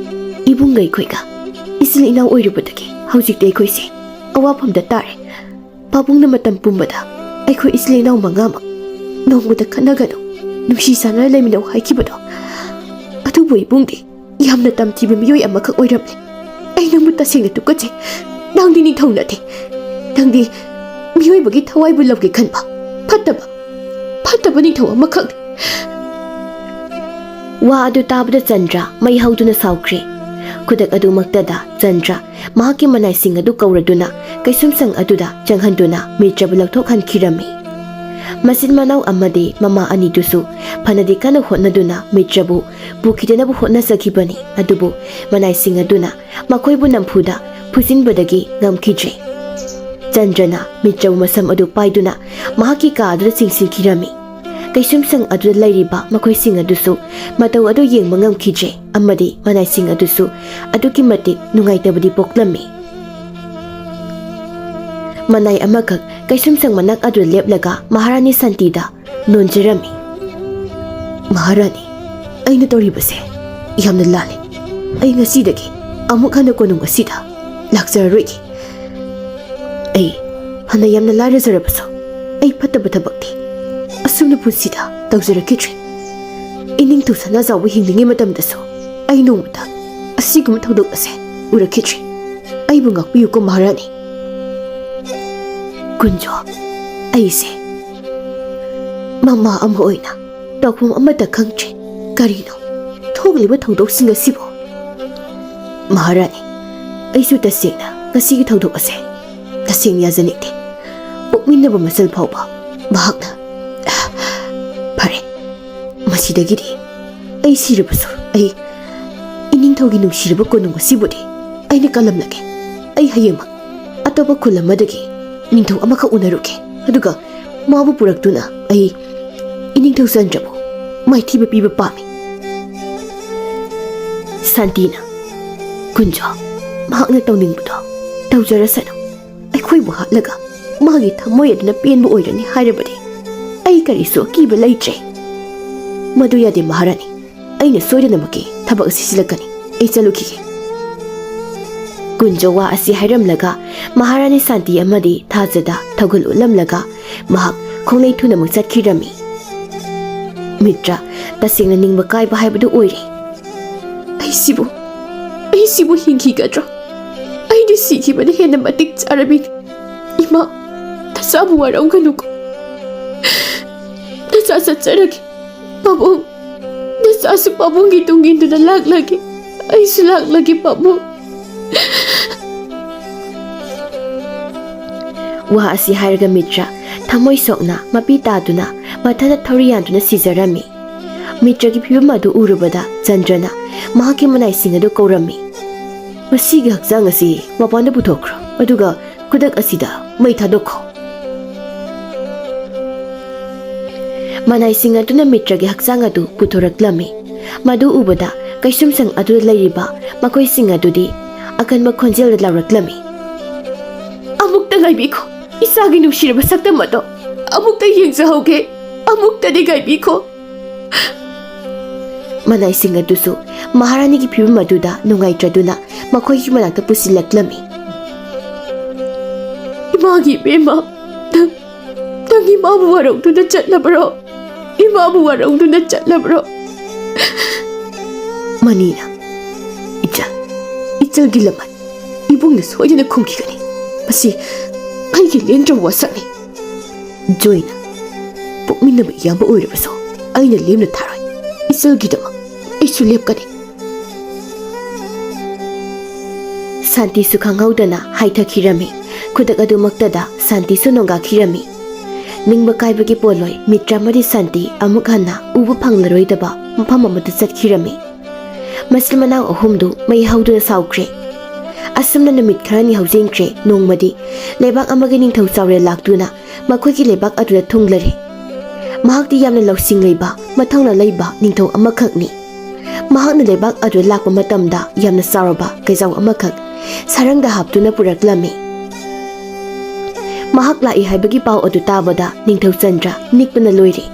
ꯏꯕꯨꯡꯒ ꯑꯩꯈꯣꯏꯒ ꯏꯆꯤꯜ ꯏꯅꯥꯎ ꯑꯣꯏꯔꯨꯕꯗꯒꯤ ꯍꯧꯖꯤꯛꯇꯤ ꯑꯩꯈꯣꯏꯁꯦ ꯑꯋꯥꯐꯝꯗ ꯇꯥꯔꯦ꯫ ꯄꯥꯕꯨꯡꯅ ꯃꯇꯝ ꯄꯨꯝꯕꯗ ꯑꯩꯈꯣꯏ ꯏꯆꯤꯜ ꯏꯅꯥꯎ ꯃꯉꯥꯃꯛ ꯅꯣꯡꯃꯗ ꯈꯠꯅꯒꯅꯨ, ꯅꯨꯡꯁꯤ ꯆꯥꯟꯅꯅ ꯂꯩꯃꯤꯟꯅꯧ ꯍꯥꯏꯈꯤꯕꯗꯣ꯫ ꯑꯗꯨꯕꯨ ꯏꯕꯨꯡꯗꯤ ꯌꯥꯝꯅ ꯇꯝꯊꯤꯕ ꯃꯤꯑꯣꯏ ꯑꯃꯈꯛ ꯑꯣꯏꯔꯝꯂꯦ꯫ ꯑꯩ ꯅꯪꯕꯨ ꯇꯁꯦꯡꯅ ꯇꯨꯀꯠꯆꯩ꯫ ꯅꯪꯗꯤ ꯅꯤꯡꯊꯧ ꯅꯠꯇꯦ꯫ ꯅꯪꯗꯤ ꯃꯤꯑꯣꯏꯕꯒꯤ ꯊꯋꯥꯏꯕꯨ ꯂꯧꯒꯦ ꯈꯟꯕ ꯐꯠꯇꯕ, ꯐꯠꯇꯕ ꯅꯤꯡꯊꯧ ꯑꯃꯈꯛꯅꯤ꯫ ꯋꯥ ꯑꯗꯨ ꯇꯥꯕꯗ ꯆꯟꯗ꯭ꯔ ꯃꯩ ꯍꯧꯗꯨꯅ ꯁꯥꯎꯈ꯭ꯔꯦ꯫ ꯈꯨꯗꯛ ꯑꯗꯨꯃꯛꯇꯗ ꯆꯟꯗ꯭ꯔ ꯃꯍꯥꯛꯀꯤ ꯃꯅꯥꯏꯁꯤꯡ ꯑꯗꯨ ꯀꯧꯔꯗꯨꯅ ꯀꯩꯁꯨꯝꯁꯪ ꯑꯗꯨꯗ ꯆꯪꯍꯟꯗꯨꯅ ꯃꯤꯇ꯭ꯔꯕꯨ ꯂꯧꯊꯣꯛꯍꯟꯈꯤꯔꯝꯃꯤ꯫ ꯃꯆꯤꯟ ꯃꯅꯥꯎ ꯑꯃꯗꯤ ꯃꯃꯥ ꯑꯅꯤꯗꯨꯁꯨ ꯐꯅꯗꯤ ꯀꯟꯅ ꯍꯣꯠꯅꯗꯨꯅ ꯃꯤꯇ꯭ꯔꯕꯨ ꯄꯨꯈꯤꯗꯅꯕ ꯍꯣꯠꯅꯖꯈꯤꯕꯅꯤ, ꯑꯗꯨꯕꯨ ꯃꯅꯥꯏꯁꯤꯡ ꯑꯗꯨꯅ ꯃꯈꯣꯏꯕꯨ ꯅꯝꯐꯨꯗ ꯐꯨꯖꯤꯟꯕꯗꯒꯤ ꯉꯝꯈꯤꯗ꯭ꯔꯦ꯫ ꯆꯟꯗ꯭ꯔꯅ ꯃꯤꯇ꯭ꯔꯕꯨ ꯃꯁꯝ ꯑꯗꯨ ꯄꯥꯏꯗꯨꯅ ꯃꯍꯥꯛꯀꯤ ꯀꯥ ꯑꯗꯨꯗ ꯆꯤꯡꯁꯤꯟꯈꯤꯔꯝꯃꯤ꯫ ꯀꯩꯁꯨꯝꯁꯪ ꯑꯗꯨꯗ ꯂꯩꯔꯤꯕ ꯃꯈꯣꯏꯁꯤꯡ ꯑꯗꯨꯁꯨ ꯃꯇꯧ ꯑꯗꯨ ꯌꯦꯡꯕ ꯉꯝꯈꯤꯗ꯭ꯔꯦ ꯑꯃꯗꯤ ꯃꯅꯥꯏꯁꯤꯡ ꯑꯗꯨꯁꯨ ꯑꯗꯨꯛꯀꯤ ꯃꯇꯤꯛ ꯅꯨꯡꯉꯥꯏꯇꯕꯗꯤ ꯄꯣꯛꯂꯝꯃꯤ꯫ ꯃꯅꯥꯏ ꯑꯃꯈꯛ ꯀꯩꯁꯨꯝꯁꯪ ꯃꯅꯥꯛ ꯑꯗꯨꯗ ꯂꯦꯞꯂꯒ ꯃꯍꯥꯔꯥꯅꯤ ꯁꯥꯟꯇꯤꯗ ꯅꯣꯟꯖꯔꯝꯃꯤ꯫ "ꯃꯍꯥꯔꯥꯅꯤ, ꯑꯩꯅ ꯇꯧꯔꯤꯕꯁꯦ ꯌꯥꯝꯅ ꯂꯥꯜꯂꯤ꯫ ꯑꯩ ꯉꯁꯤꯗꯒꯤ ꯑꯃꯨꯛ ꯍꯟꯅ ꯀꯣꯅꯨꯡ ꯑꯁꯤꯗ ꯂꯥꯛꯆꯔꯔꯣꯏꯒꯦ꯫ ꯑꯩ ꯐꯅ ꯌꯥꯝꯅ ꯂꯥꯏꯔꯖꯔꯕꯁꯨ ꯑꯩ ꯐꯠꯇꯕ ꯊꯕꯛꯇꯤ ꯑꯁꯨꯝꯅ ꯄꯨꯟꯁꯤꯗ ꯇꯧꯖꯔꯛꯈꯤꯗ꯭ꯔꯤ꯫ ꯏꯅꯤꯡꯊꯧ ꯁꯅꯥꯖꯥꯎꯕ ꯍꯤꯡꯂꯤꯉꯩ ꯃꯇꯝꯗꯁꯨ ꯑꯩ ꯅꯣꯡꯃꯇ ꯑꯁꯤꯒꯨꯝꯕ ꯊꯧꯗꯣꯛ ꯑꯁꯦ ꯎꯔꯛꯈꯤꯗ꯭ꯔꯤ꯫ ꯑꯩꯕꯨ ꯉꯥꯛꯄꯤꯌꯨꯀꯣ ꯃꯍꯥꯔꯥꯅꯤ꯫" "ꯀꯨꯟꯖꯣ, ꯑꯩꯁꯦ ꯃꯃꯥ ꯑꯃ ꯑꯣꯏꯅ ꯇꯧꯐꯝ ꯑꯃꯠꯇ ꯈꯪꯗ꯭ꯔꯦ꯫ ꯀꯔꯤꯅꯣ ꯊꯣꯛꯂꯤꯕ ꯊꯧꯗꯣꯛꯁꯤꯡ ꯑꯁꯤꯕꯨ?" "ꯃꯍꯥꯔꯥꯅꯤ, ꯑꯩꯁꯨ ꯇꯁꯦꯡꯅ ꯉꯁꯤꯒꯤ ꯊꯧꯗꯣꯛ ꯑꯁꯦ ꯇꯁꯦꯡꯅ ꯌꯥꯖꯅꯤꯡꯗꯦ꯫ ꯄꯣꯛꯃꯤꯟꯅꯕ ꯃꯆꯜ ꯐꯥꯎꯕ ꯃꯍꯥꯛꯅ꯫ ꯐꯔꯦ, ꯃꯁꯤꯗꯒꯤꯗꯤ ꯑꯩ ꯁꯤꯔꯕꯁꯨ ꯑꯩ ꯏꯅꯤꯡꯊꯧꯒꯤ ꯅꯨꯡꯁꯤꯔꯕ ꯀꯣꯅꯨꯡ ꯑꯁꯤꯕꯨꯗꯤ ꯑꯩꯅ ꯀꯜꯂꯝꯂꯒꯦ꯫ ꯑꯩ ꯍꯌꯦꯡꯃꯛ ꯑꯇꯣꯞꯄ ꯈꯨꯜ ꯑꯃꯗꯒꯤ ꯅꯤꯡꯊꯧ ꯑꯃꯈꯛ ꯎꯅꯔꯨꯒꯦ, ꯑꯗꯨꯒ ꯃꯥꯕꯨ ꯄꯨꯔꯛꯇꯨꯅ ꯑꯩ ꯏꯅꯤꯡꯊꯧ ꯆꯟꯗ꯭ꯔꯕꯨ ꯃꯥꯏꯊꯤꯕ ꯄꯤꯕ ꯄꯥꯝꯃꯤ꯫" ꯁꯥꯟꯇꯤꯅ, "ꯀꯨꯟꯖꯣ, ꯃꯍꯥꯛꯅ ꯇꯧꯅꯤꯡꯕꯗꯣ ꯇꯧꯖꯔꯁꯅꯨ꯫ ꯑꯩꯈꯣꯏꯕꯨ ꯍꯥꯠꯂꯒ ꯃꯥꯒꯤ ꯊꯃꯣꯏ ꯑꯗꯨꯅ ꯄꯦꯟꯕ ꯑꯣꯏꯔꯅꯤ ꯍꯥꯏꯔꯕꯗꯤ ꯑꯩ ꯀꯔꯤꯁꯨ ꯑꯀꯤꯕ ꯂꯩꯇ꯭ꯔꯦ꯫" "ꯃꯗꯨ ꯌꯥꯗꯦ ꯃꯍꯥꯔꯥꯅꯤ꯫ ꯑꯩꯅ ꯁꯣꯏꯗꯅꯃꯛꯀꯤ ꯊꯕꯛ ꯑꯁꯤ ꯁꯤꯜꯂꯛꯀꯅꯤ꯫ ꯑꯩ ꯆꯠꯂꯨꯈꯤꯒꯦ꯫ ꯀꯨꯟꯖ ꯋꯥ ꯑꯁꯤ ꯍꯥꯏꯔꯝꯂꯒ ꯃꯍꯥꯔꯥꯅꯤ ꯁꯥꯟꯇꯤ ꯑꯃꯗꯤ ꯊꯥꯖꯗ ꯊꯧꯒꯜ ꯎꯠꯂꯝꯂꯒ ꯃꯍꯥꯛ ꯈꯣꯡꯂꯩ ꯊꯨꯅꯃꯛ ꯆꯠꯈꯤꯔꯝꯃꯤ꯫ ꯃꯤꯇ꯭ꯔ, ꯇꯁꯦꯡꯅ ꯅꯤꯡꯕ ꯀꯥꯏꯕ ꯍꯥꯏꯕꯗꯨ ꯑꯣꯏꯔꯦ꯫ ꯑꯩꯁꯤꯕꯨ, ꯑꯩꯁꯤꯕꯨ ꯍꯤꯡꯈꯤꯒꯗ꯭ꯔꯣ? ꯑꯩꯗꯤ ꯁꯤꯈꯤꯕꯅ ꯍꯦꯟꯅ ꯃꯇꯤꯛ ꯆꯥꯔꯕꯤꯅꯤ꯫ ꯏꯃꯥ, ꯅꯆꯥꯕꯨ ꯋꯥꯔꯧꯒꯅꯨꯀꯣ꯫ ꯅꯆꯥ ꯆꯠꯆꯔꯒꯦ꯫ ꯄꯥꯕꯨꯡ, ꯅꯆꯥꯁꯨ ꯄꯥꯕꯨꯡꯒꯤ ꯇꯨꯡ ꯏꯟꯗꯨꯅ ꯂꯥꯛꯂꯒꯦ꯫ ꯑꯩꯁꯨ ꯂꯥꯛꯂꯒꯦ, ꯄꯥꯕꯨꯡ꯫ ꯋꯥ ꯑꯁꯤ ꯍꯥꯏꯔꯒ ꯃꯤꯇ꯭ꯔ ꯊꯃꯣꯏ ꯁꯣꯛꯅ ꯃꯄꯤ ꯇꯥꯗꯨꯅ ꯃꯊꯟꯇ ꯊꯧꯔꯤ ꯌꯥꯟꯗꯨꯅ ꯁꯤꯖꯔꯝꯃꯤ꯫ ꯃꯤꯇ꯭ꯔꯒꯤ ꯐꯤꯕꯝ ꯑꯗꯨ ꯎꯔꯨꯕꯗ ꯆꯟꯗ꯭ꯔꯅ ꯃꯍꯥꯛꯀꯤ ꯃꯅꯥꯏꯁꯤꯡ ꯑꯗꯨ ꯀꯧꯔꯝꯃꯤ꯫ "ꯃꯁꯤꯒꯤ ꯍꯛꯆꯥꯡ ꯑꯁꯤ ꯃꯄꯥꯟꯗ ꯄꯨꯊꯣꯛꯈ꯭ꯔꯣ, ꯑꯗꯨꯒ ꯈꯨꯗꯛ ꯑꯁꯤꯗ ꯃꯩ ꯊꯥꯗꯣꯛꯈꯣ꯫" ꯃꯅꯥꯏꯁꯤꯡ ꯑꯗꯨꯅ ꯃꯤꯇ꯭ꯔꯒꯤ ꯍꯛꯆꯥꯡ ꯑꯗꯨ ꯄꯨꯊꯣꯔꯛꯂꯝꯃꯤ꯫ ꯃꯗꯨ ꯎꯕꯗ ꯀꯩꯁꯨꯝꯁꯪ ꯑꯗꯨꯗ ꯂꯩꯔꯤꯕ ꯃꯈꯣꯏꯁꯤꯡ ꯑꯗꯨꯗꯤ ꯑꯀꯟꯕ ꯈꯣꯟꯖꯦꯜꯗ ꯂꯥꯎꯔꯛꯂꯝꯃꯤ꯫ "ꯑꯃꯨꯛꯇ ꯉꯥꯏꯕꯤꯈꯣ, ꯏꯆꯥꯒꯤ ꯅꯨꯡꯁꯤꯔꯕ ꯁꯛꯇꯝ ꯑꯗꯣ ꯑꯃꯨꯛꯇ ꯌꯦꯡꯖꯍꯧꯒꯦ, ꯑꯃꯨꯛꯇꯗꯤ ꯉꯥꯏꯕꯤꯈꯣ꯫" ꯃꯅꯥꯏꯁꯤꯡ ꯑꯗꯨꯁꯨ ꯃꯍꯥꯔꯥꯅꯤꯒꯤ ꯐꯤꯕꯝ ꯑꯗꯨꯗ ꯅꯨꯡꯉꯥꯏꯇ꯭ꯔꯗꯨꯅ ꯃꯈꯣꯏꯒꯤ ꯃꯅꯥꯛꯇ ꯄꯨꯁꯤꯜꯂꯛꯂꯝꯃꯤ꯫ "ꯏꯃꯥꯒꯤ ꯏꯕꯦꯝꯃ, ꯅꯪ, ꯅꯪ ꯏꯃꯥꯕꯨ ꯋꯥꯔꯧꯗꯨꯅ ꯆꯠꯂꯕ꯭ꯔꯣ? ꯏꯃꯥꯕꯨ ꯋꯥꯔꯧꯗꯨꯅ ꯆꯠꯂꯕ꯭ꯔꯣ?" ꯃꯅꯤꯅ, "ꯏꯆꯜ, ꯏꯆꯜꯒꯤ ꯂꯃꯟ ꯏꯕꯨꯡꯅ ꯁꯣꯏꯗꯅ ꯈꯨꯝꯈꯤꯒꯅꯤ꯫ ꯃꯁꯤ ꯑꯩꯒꯤ ꯂꯦꯡꯗ꯭ꯔꯕ ꯋꯥꯁꯛꯅꯤ꯫" ꯖꯣꯏꯅ, "ꯄꯣꯛꯃꯤꯟꯅꯕ ꯏꯌꯥꯝꯕ ꯑꯣꯏꯔꯕꯁꯨ ꯑꯩꯅ ꯂꯦꯝꯅ ꯊꯥꯔꯣꯏ꯫ ꯏꯆꯜꯒꯤꯗꯃꯛ ꯑꯩꯁꯨ ꯂꯦꯞꯀꯅꯤ꯫" ꯁꯥꯟꯇꯤꯁꯨ ꯈꯪꯍꯧꯗꯅ ꯍꯥꯏꯊꯈꯤꯔꯝꯃꯤ꯫ ꯈꯨꯗꯛ ꯑꯗꯨꯃꯛꯇꯗ ꯁꯥꯟꯇꯤꯁꯨ ꯅꯣꯡꯒꯥꯈꯤꯔꯝꯃꯤ꯫ ꯅꯤꯡꯕ ꯀꯥꯏꯕꯒꯤ ꯄꯣꯠꯂꯣꯏ ꯃꯤꯇ꯭ꯔ ꯑꯃꯗꯤ ꯁꯥꯟꯇꯤ ꯑꯃꯨꯛ ꯍꯟꯅ ꯎꯕ ꯐꯪꯂꯔꯣꯏꯗꯕ ꯃꯐꯝ ꯑꯃꯗ ꯆꯠꯈꯤꯔꯝꯃꯤ꯫ ꯃꯆꯤꯟ ꯃꯅꯥꯎ ꯑꯍꯨꯝꯗꯨ ꯃꯩ ꯍꯧꯗꯨꯅ ꯁꯥꯎꯈ꯭ꯔꯦ꯫ ꯑꯁꯨꯝꯅ ꯅꯨꯃꯤꯠ ꯈꯔꯅꯤ ꯍꯧꯖꯤꯟꯈ꯭ꯔꯦ꯫ ꯅꯣꯡꯃꯗꯤ ꯂꯩꯕꯥꯛ ꯑꯃꯒꯤ ꯅꯤꯡꯊꯧ ꯆꯥꯎꯔꯦꯜ ꯂꯥꯛꯇꯨꯅ ꯃꯈꯣꯏꯒꯤ ꯂꯩꯕꯥꯛ ꯑꯗꯨꯗ ꯊꯨꯡꯂꯔꯦ꯫ ꯃꯍꯥꯛꯇꯤ ꯌꯥꯝꯅ ꯂꯧꯁꯤꯡ ꯂꯩꯕ, ꯃꯊꯧꯅꯥ ꯂꯩꯕ ꯅꯤꯡꯊꯧ ꯑꯃꯈꯛꯅꯤ꯫ ꯃꯍꯥꯛꯅ ꯂꯩꯕꯥꯛ ꯑꯗꯨꯗ ꯂꯥꯛꯄ ꯃꯇꯝꯗ ꯌꯥꯝꯅ ꯆꯥꯎꯔꯕ ꯀꯩꯖꯥꯎ ꯑꯃꯈꯛ ꯁꯔꯪꯗ ꯍꯥꯞꯇꯨꯅ ꯄꯨꯔꯛꯂꯝꯃꯤ꯫ ꯃꯍꯥꯛ ꯂꯥꯛꯏ ꯍꯥꯏꯕꯒꯤ ꯄꯥꯎ ꯑꯗꯨ ꯇꯥꯕꯗ ꯅꯤꯡꯊꯧ ꯆꯟꯗ꯭ꯔ ꯅꯤꯛꯄꯅ ꯂꯣꯏꯔꯦ꯫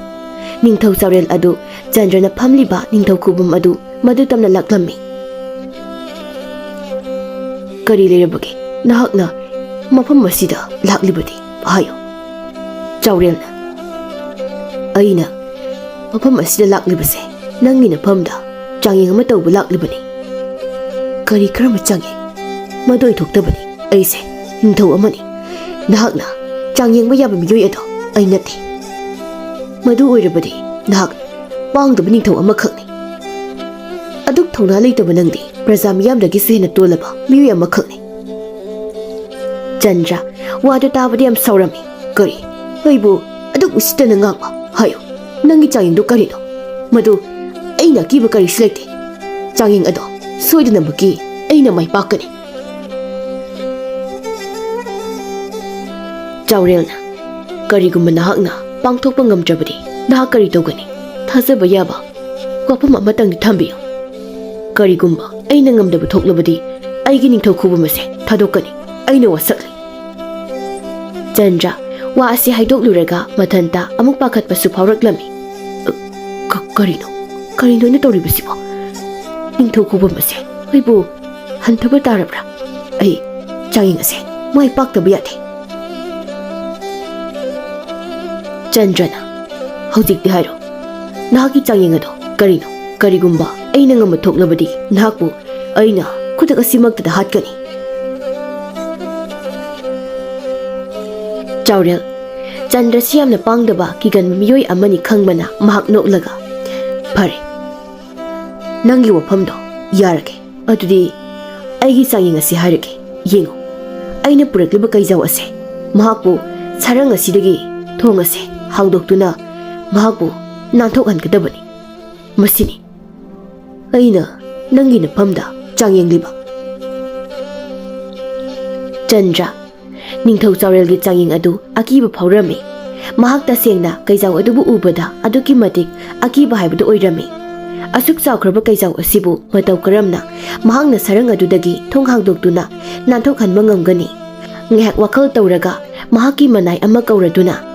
ꯅꯤꯡꯊꯧ ꯆꯥꯎꯔꯦꯜ ꯑꯗꯨ ꯆꯟꯗ꯭ꯔꯅ ꯐꯝꯂꯤꯕ ꯅꯤꯡꯊꯧ ꯈꯨꯕꯝ ꯑꯗꯨ ꯃꯗꯨ ꯇꯝꯅ ꯂꯥꯛꯂꯝꯃꯤ꯫ ꯀꯔꯤ ꯂꯩꯔꯕꯒꯦ? ꯅꯍꯥꯛꯅ ꯃꯐꯝ ꯑꯁꯤꯗ ꯂꯥꯛꯂꯤꯕꯗꯤ? ꯍꯥꯏꯌꯨ꯫ ꯆꯥꯎꯔꯦꯜꯅ, ꯑꯩꯅ ꯃꯐꯝ ꯑꯁꯤꯗ ꯂꯥꯛꯂꯤꯕꯁꯦ ꯅꯪꯒꯤ ꯅꯐꯝꯗ ꯆꯥꯡꯌꯦꯡ ꯑꯃ ꯇꯧꯕ ꯂꯥꯛꯂꯤꯕꯅꯤ꯫ ꯀꯔꯤ ꯀꯔꯝꯕ ꯆꯥꯡꯌꯦꯡ? ꯃꯗꯨ ꯑꯣꯏꯊꯣꯛꯇꯕꯅꯤ꯫ ꯑꯩꯁꯦ ꯅꯤꯡꯊꯧ ꯑꯃꯅꯤ꯫ ꯅꯍꯥꯛꯅ ꯆꯥꯡꯌꯦꯡꯕ ꯌꯥꯕ ꯃꯤꯑꯣꯏ ꯑꯗꯣ ꯑꯩ ꯅꯠꯇꯦ꯫ ꯃꯗꯨ ꯑꯣꯏꯔꯕꯗꯤ ꯅꯍꯥꯛ ꯄꯥꯡꯗꯕ ꯅꯤꯡꯊꯧ ꯑꯃꯈꯛꯅꯤ꯫ ꯑꯗꯨꯛ ꯊꯧꯅꯥ ꯂꯩꯇꯕ ꯅꯪꯗꯤ ꯄ꯭ꯔꯖꯥ ꯃꯤꯌꯥꯝꯗꯒꯤꯁꯨ ꯍꯦꯟꯅ ꯇꯣꯜꯂꯕ ꯃꯤꯑꯣꯏ ꯑꯃꯈꯛꯅꯤ꯫ ꯆꯟꯗ꯭ꯔ, ꯋꯥꯗꯨ ꯇꯥꯕꯗ ꯌꯥꯝ ꯁꯥꯎꯔꯝꯃꯤ꯫ ꯀꯔꯤ? ꯑꯩꯕꯨ ꯑꯗꯨꯛ ꯎꯁꯤꯠꯇꯅ ꯉꯥꯡꯕ? ꯍꯥꯏꯌꯨ, ꯅꯪꯒꯤ ꯆꯥꯡꯌꯦꯡꯗꯨ ꯀꯔꯤꯅꯣ? ꯃꯗꯨ ꯑꯩꯅ ꯑꯀꯤꯕ ꯀꯔꯤꯁꯨ ꯂꯩꯇꯦ꯫ ꯆꯥꯡꯌꯦꯡ ꯑꯗꯣ ꯁꯣꯏꯗꯅꯃꯛꯀꯤ ꯑꯩꯅ ꯃꯥꯏ ꯄꯥꯛꯀꯅꯤ꯫ ꯆꯥꯎꯔꯦꯜꯅ, ꯀꯔꯤꯒꯨꯝꯕ ꯅꯍꯥꯛꯅ ꯄꯥꯡꯊꯣꯛꯄ ꯉꯝꯗ꯭ꯔꯕꯗꯤ ꯅꯍꯥꯛ ꯀꯔꯤ ꯇꯧꯒꯅꯤ? ꯊꯥꯖꯕ ꯌꯥꯕ ꯋꯥꯐꯝ ꯑꯃꯇꯪꯗꯤ ꯊꯝꯕꯤꯌꯨ꯫ ꯀꯔꯤꯒꯨꯝꯕ ꯑꯩꯅ ꯉꯝꯗꯕ ꯊꯣꯛꯂꯕꯗꯤ ꯑꯩꯒꯤ ꯅꯤꯡꯊꯧ ꯈꯨꯕꯨꯝ ꯑꯁꯦ ꯊꯥꯗꯣꯛꯀꯅꯤ꯫ ꯑꯩꯅ ꯋꯥꯁꯛꯂꯤ꯫ ꯆꯟꯗ꯭ꯔ ꯋꯥ ꯑꯁꯤ ꯍꯥꯏꯗꯣꯛꯂꯨꯔꯒ ꯃꯊꯟꯇ ꯑꯃꯨꯛ ꯄꯥꯈꯠꯄꯁꯨ ꯐꯥꯎꯔꯛꯂꯝꯃꯤ꯫ ꯀ-, ꯀꯔꯤꯅꯣ? ꯀꯔꯤꯅꯣ ꯑꯩꯅ ꯇꯧꯔꯤꯕꯁꯤꯕꯣ? ꯅꯤꯡꯊꯧ ꯈꯨꯕꯨꯝ ꯑꯁꯦ ꯑꯩꯕꯨ ꯍꯟꯊꯕ ꯇꯥꯔꯕ꯭ꯔꯥ? ꯑꯩ ꯆꯥꯡꯌꯦꯡ ꯑꯁꯦ ꯃꯥꯏ ꯄꯥꯛꯇꯕ ꯌꯥꯗꯦ꯫ ꯆꯟꯗ꯭ꯔꯅ, ꯍꯧꯖꯤꯛꯇꯤ ꯍꯥꯏꯔꯣ, ꯅꯍꯥꯛꯀꯤ ꯆꯥꯡꯌꯦꯡ ꯑꯗꯣ ꯀꯔꯤꯅꯣ? ꯀꯔꯤꯒꯨꯝꯕ ꯑꯩꯅ ꯉꯝꯕ ꯊꯣꯛꯂꯕꯗꯤ ꯅꯍꯥꯛꯄꯨ ꯑꯩꯅ ꯈꯨꯗꯛ ꯑꯁꯤꯃꯛꯇꯗ ꯍꯥꯠꯀꯅꯤ꯫ ꯆꯥꯎꯔꯦꯜ, ꯆꯟꯗ꯭ꯔꯁꯤ ꯌꯥꯝꯅ ꯄꯥꯡꯗꯕ ꯀꯤꯒꯟꯕ ꯃꯤꯑꯣꯏ ꯑꯃꯅꯤ ꯈꯪꯕꯅ ꯃꯍꯥꯛ ꯅꯣꯛꯂꯒ, ꯐꯔꯦ, ꯅꯪꯒꯤ ꯋꯥꯐꯝꯗꯣ ꯌꯥꯔꯒꯦ꯫ ꯑꯗꯨꯗꯤ ꯑꯩꯒꯤ ꯆꯥꯡꯌꯦꯡ ꯑꯁꯤ ꯍꯥꯏꯔꯒꯦ꯫ ꯌꯦꯡꯉꯨ, ꯑꯩꯅ ꯄꯨꯔꯛꯂꯤꯕ ꯀꯩꯖꯥꯎ ꯑꯁꯦ ꯃꯍꯥꯛꯄꯨ ꯁꯔꯪ ꯑꯁꯤꯗꯒꯤ ꯊꯣꯡ ꯑꯁꯦ ꯍꯥꯡꯗꯣꯛꯇꯨꯅ ꯃꯍꯥꯛꯄꯨ ꯅꯥꯟꯊꯣꯛꯍꯟꯒꯗꯕꯅꯤ꯫ ꯃꯁꯤꯅꯤ ꯑꯩꯅ ꯅꯪꯒꯤ ꯅꯐꯝꯗ ꯆꯥꯡꯌꯦꯡꯂꯤꯕ꯫ ꯆꯟꯗ꯭ꯔ, ꯅꯤꯡꯊꯧ ꯆꯥꯎꯔꯦꯜꯒꯤ ꯆꯥꯡꯌꯦꯡ ꯑꯗꯨ ꯑꯀꯤꯕ ꯐꯥꯎꯔꯝꯃꯤ꯫ ꯃꯍꯥꯛ ꯇꯁꯦꯡꯅ ꯀꯩꯖꯥꯎ ꯑꯗꯨꯕꯨ ꯎꯕꯗ ꯑꯗꯨꯛꯀꯤ ꯃꯇꯤꯛ ꯑꯀꯤꯕ ꯍꯥꯏꯕꯗꯨ ꯑꯣꯏꯔꯝꯃꯤ꯫ ꯑꯁꯨꯛ ꯆꯥꯎꯈ꯭ꯔꯕ ꯀꯩꯖꯥꯎ ꯑꯁꯤꯕꯨ ꯃꯇꯧ ꯀꯔꯝꯅ ꯃꯍꯥꯛꯅ ꯁꯔꯪ ꯑꯗꯨꯗꯒꯤ ꯊꯣꯡ ꯍꯥꯡꯗꯣꯛꯇꯨꯅ ꯅꯥꯟꯊꯣꯛꯍꯟꯕ ꯉꯝꯒꯅꯤ? ꯉꯥꯏꯍꯥꯛ ꯋꯥꯈꯜ ꯇꯧꯔꯒ ꯃꯍꯥꯛꯀꯤ ꯃꯅꯥꯏ ꯑꯃ ꯀꯧꯔꯗꯨꯅ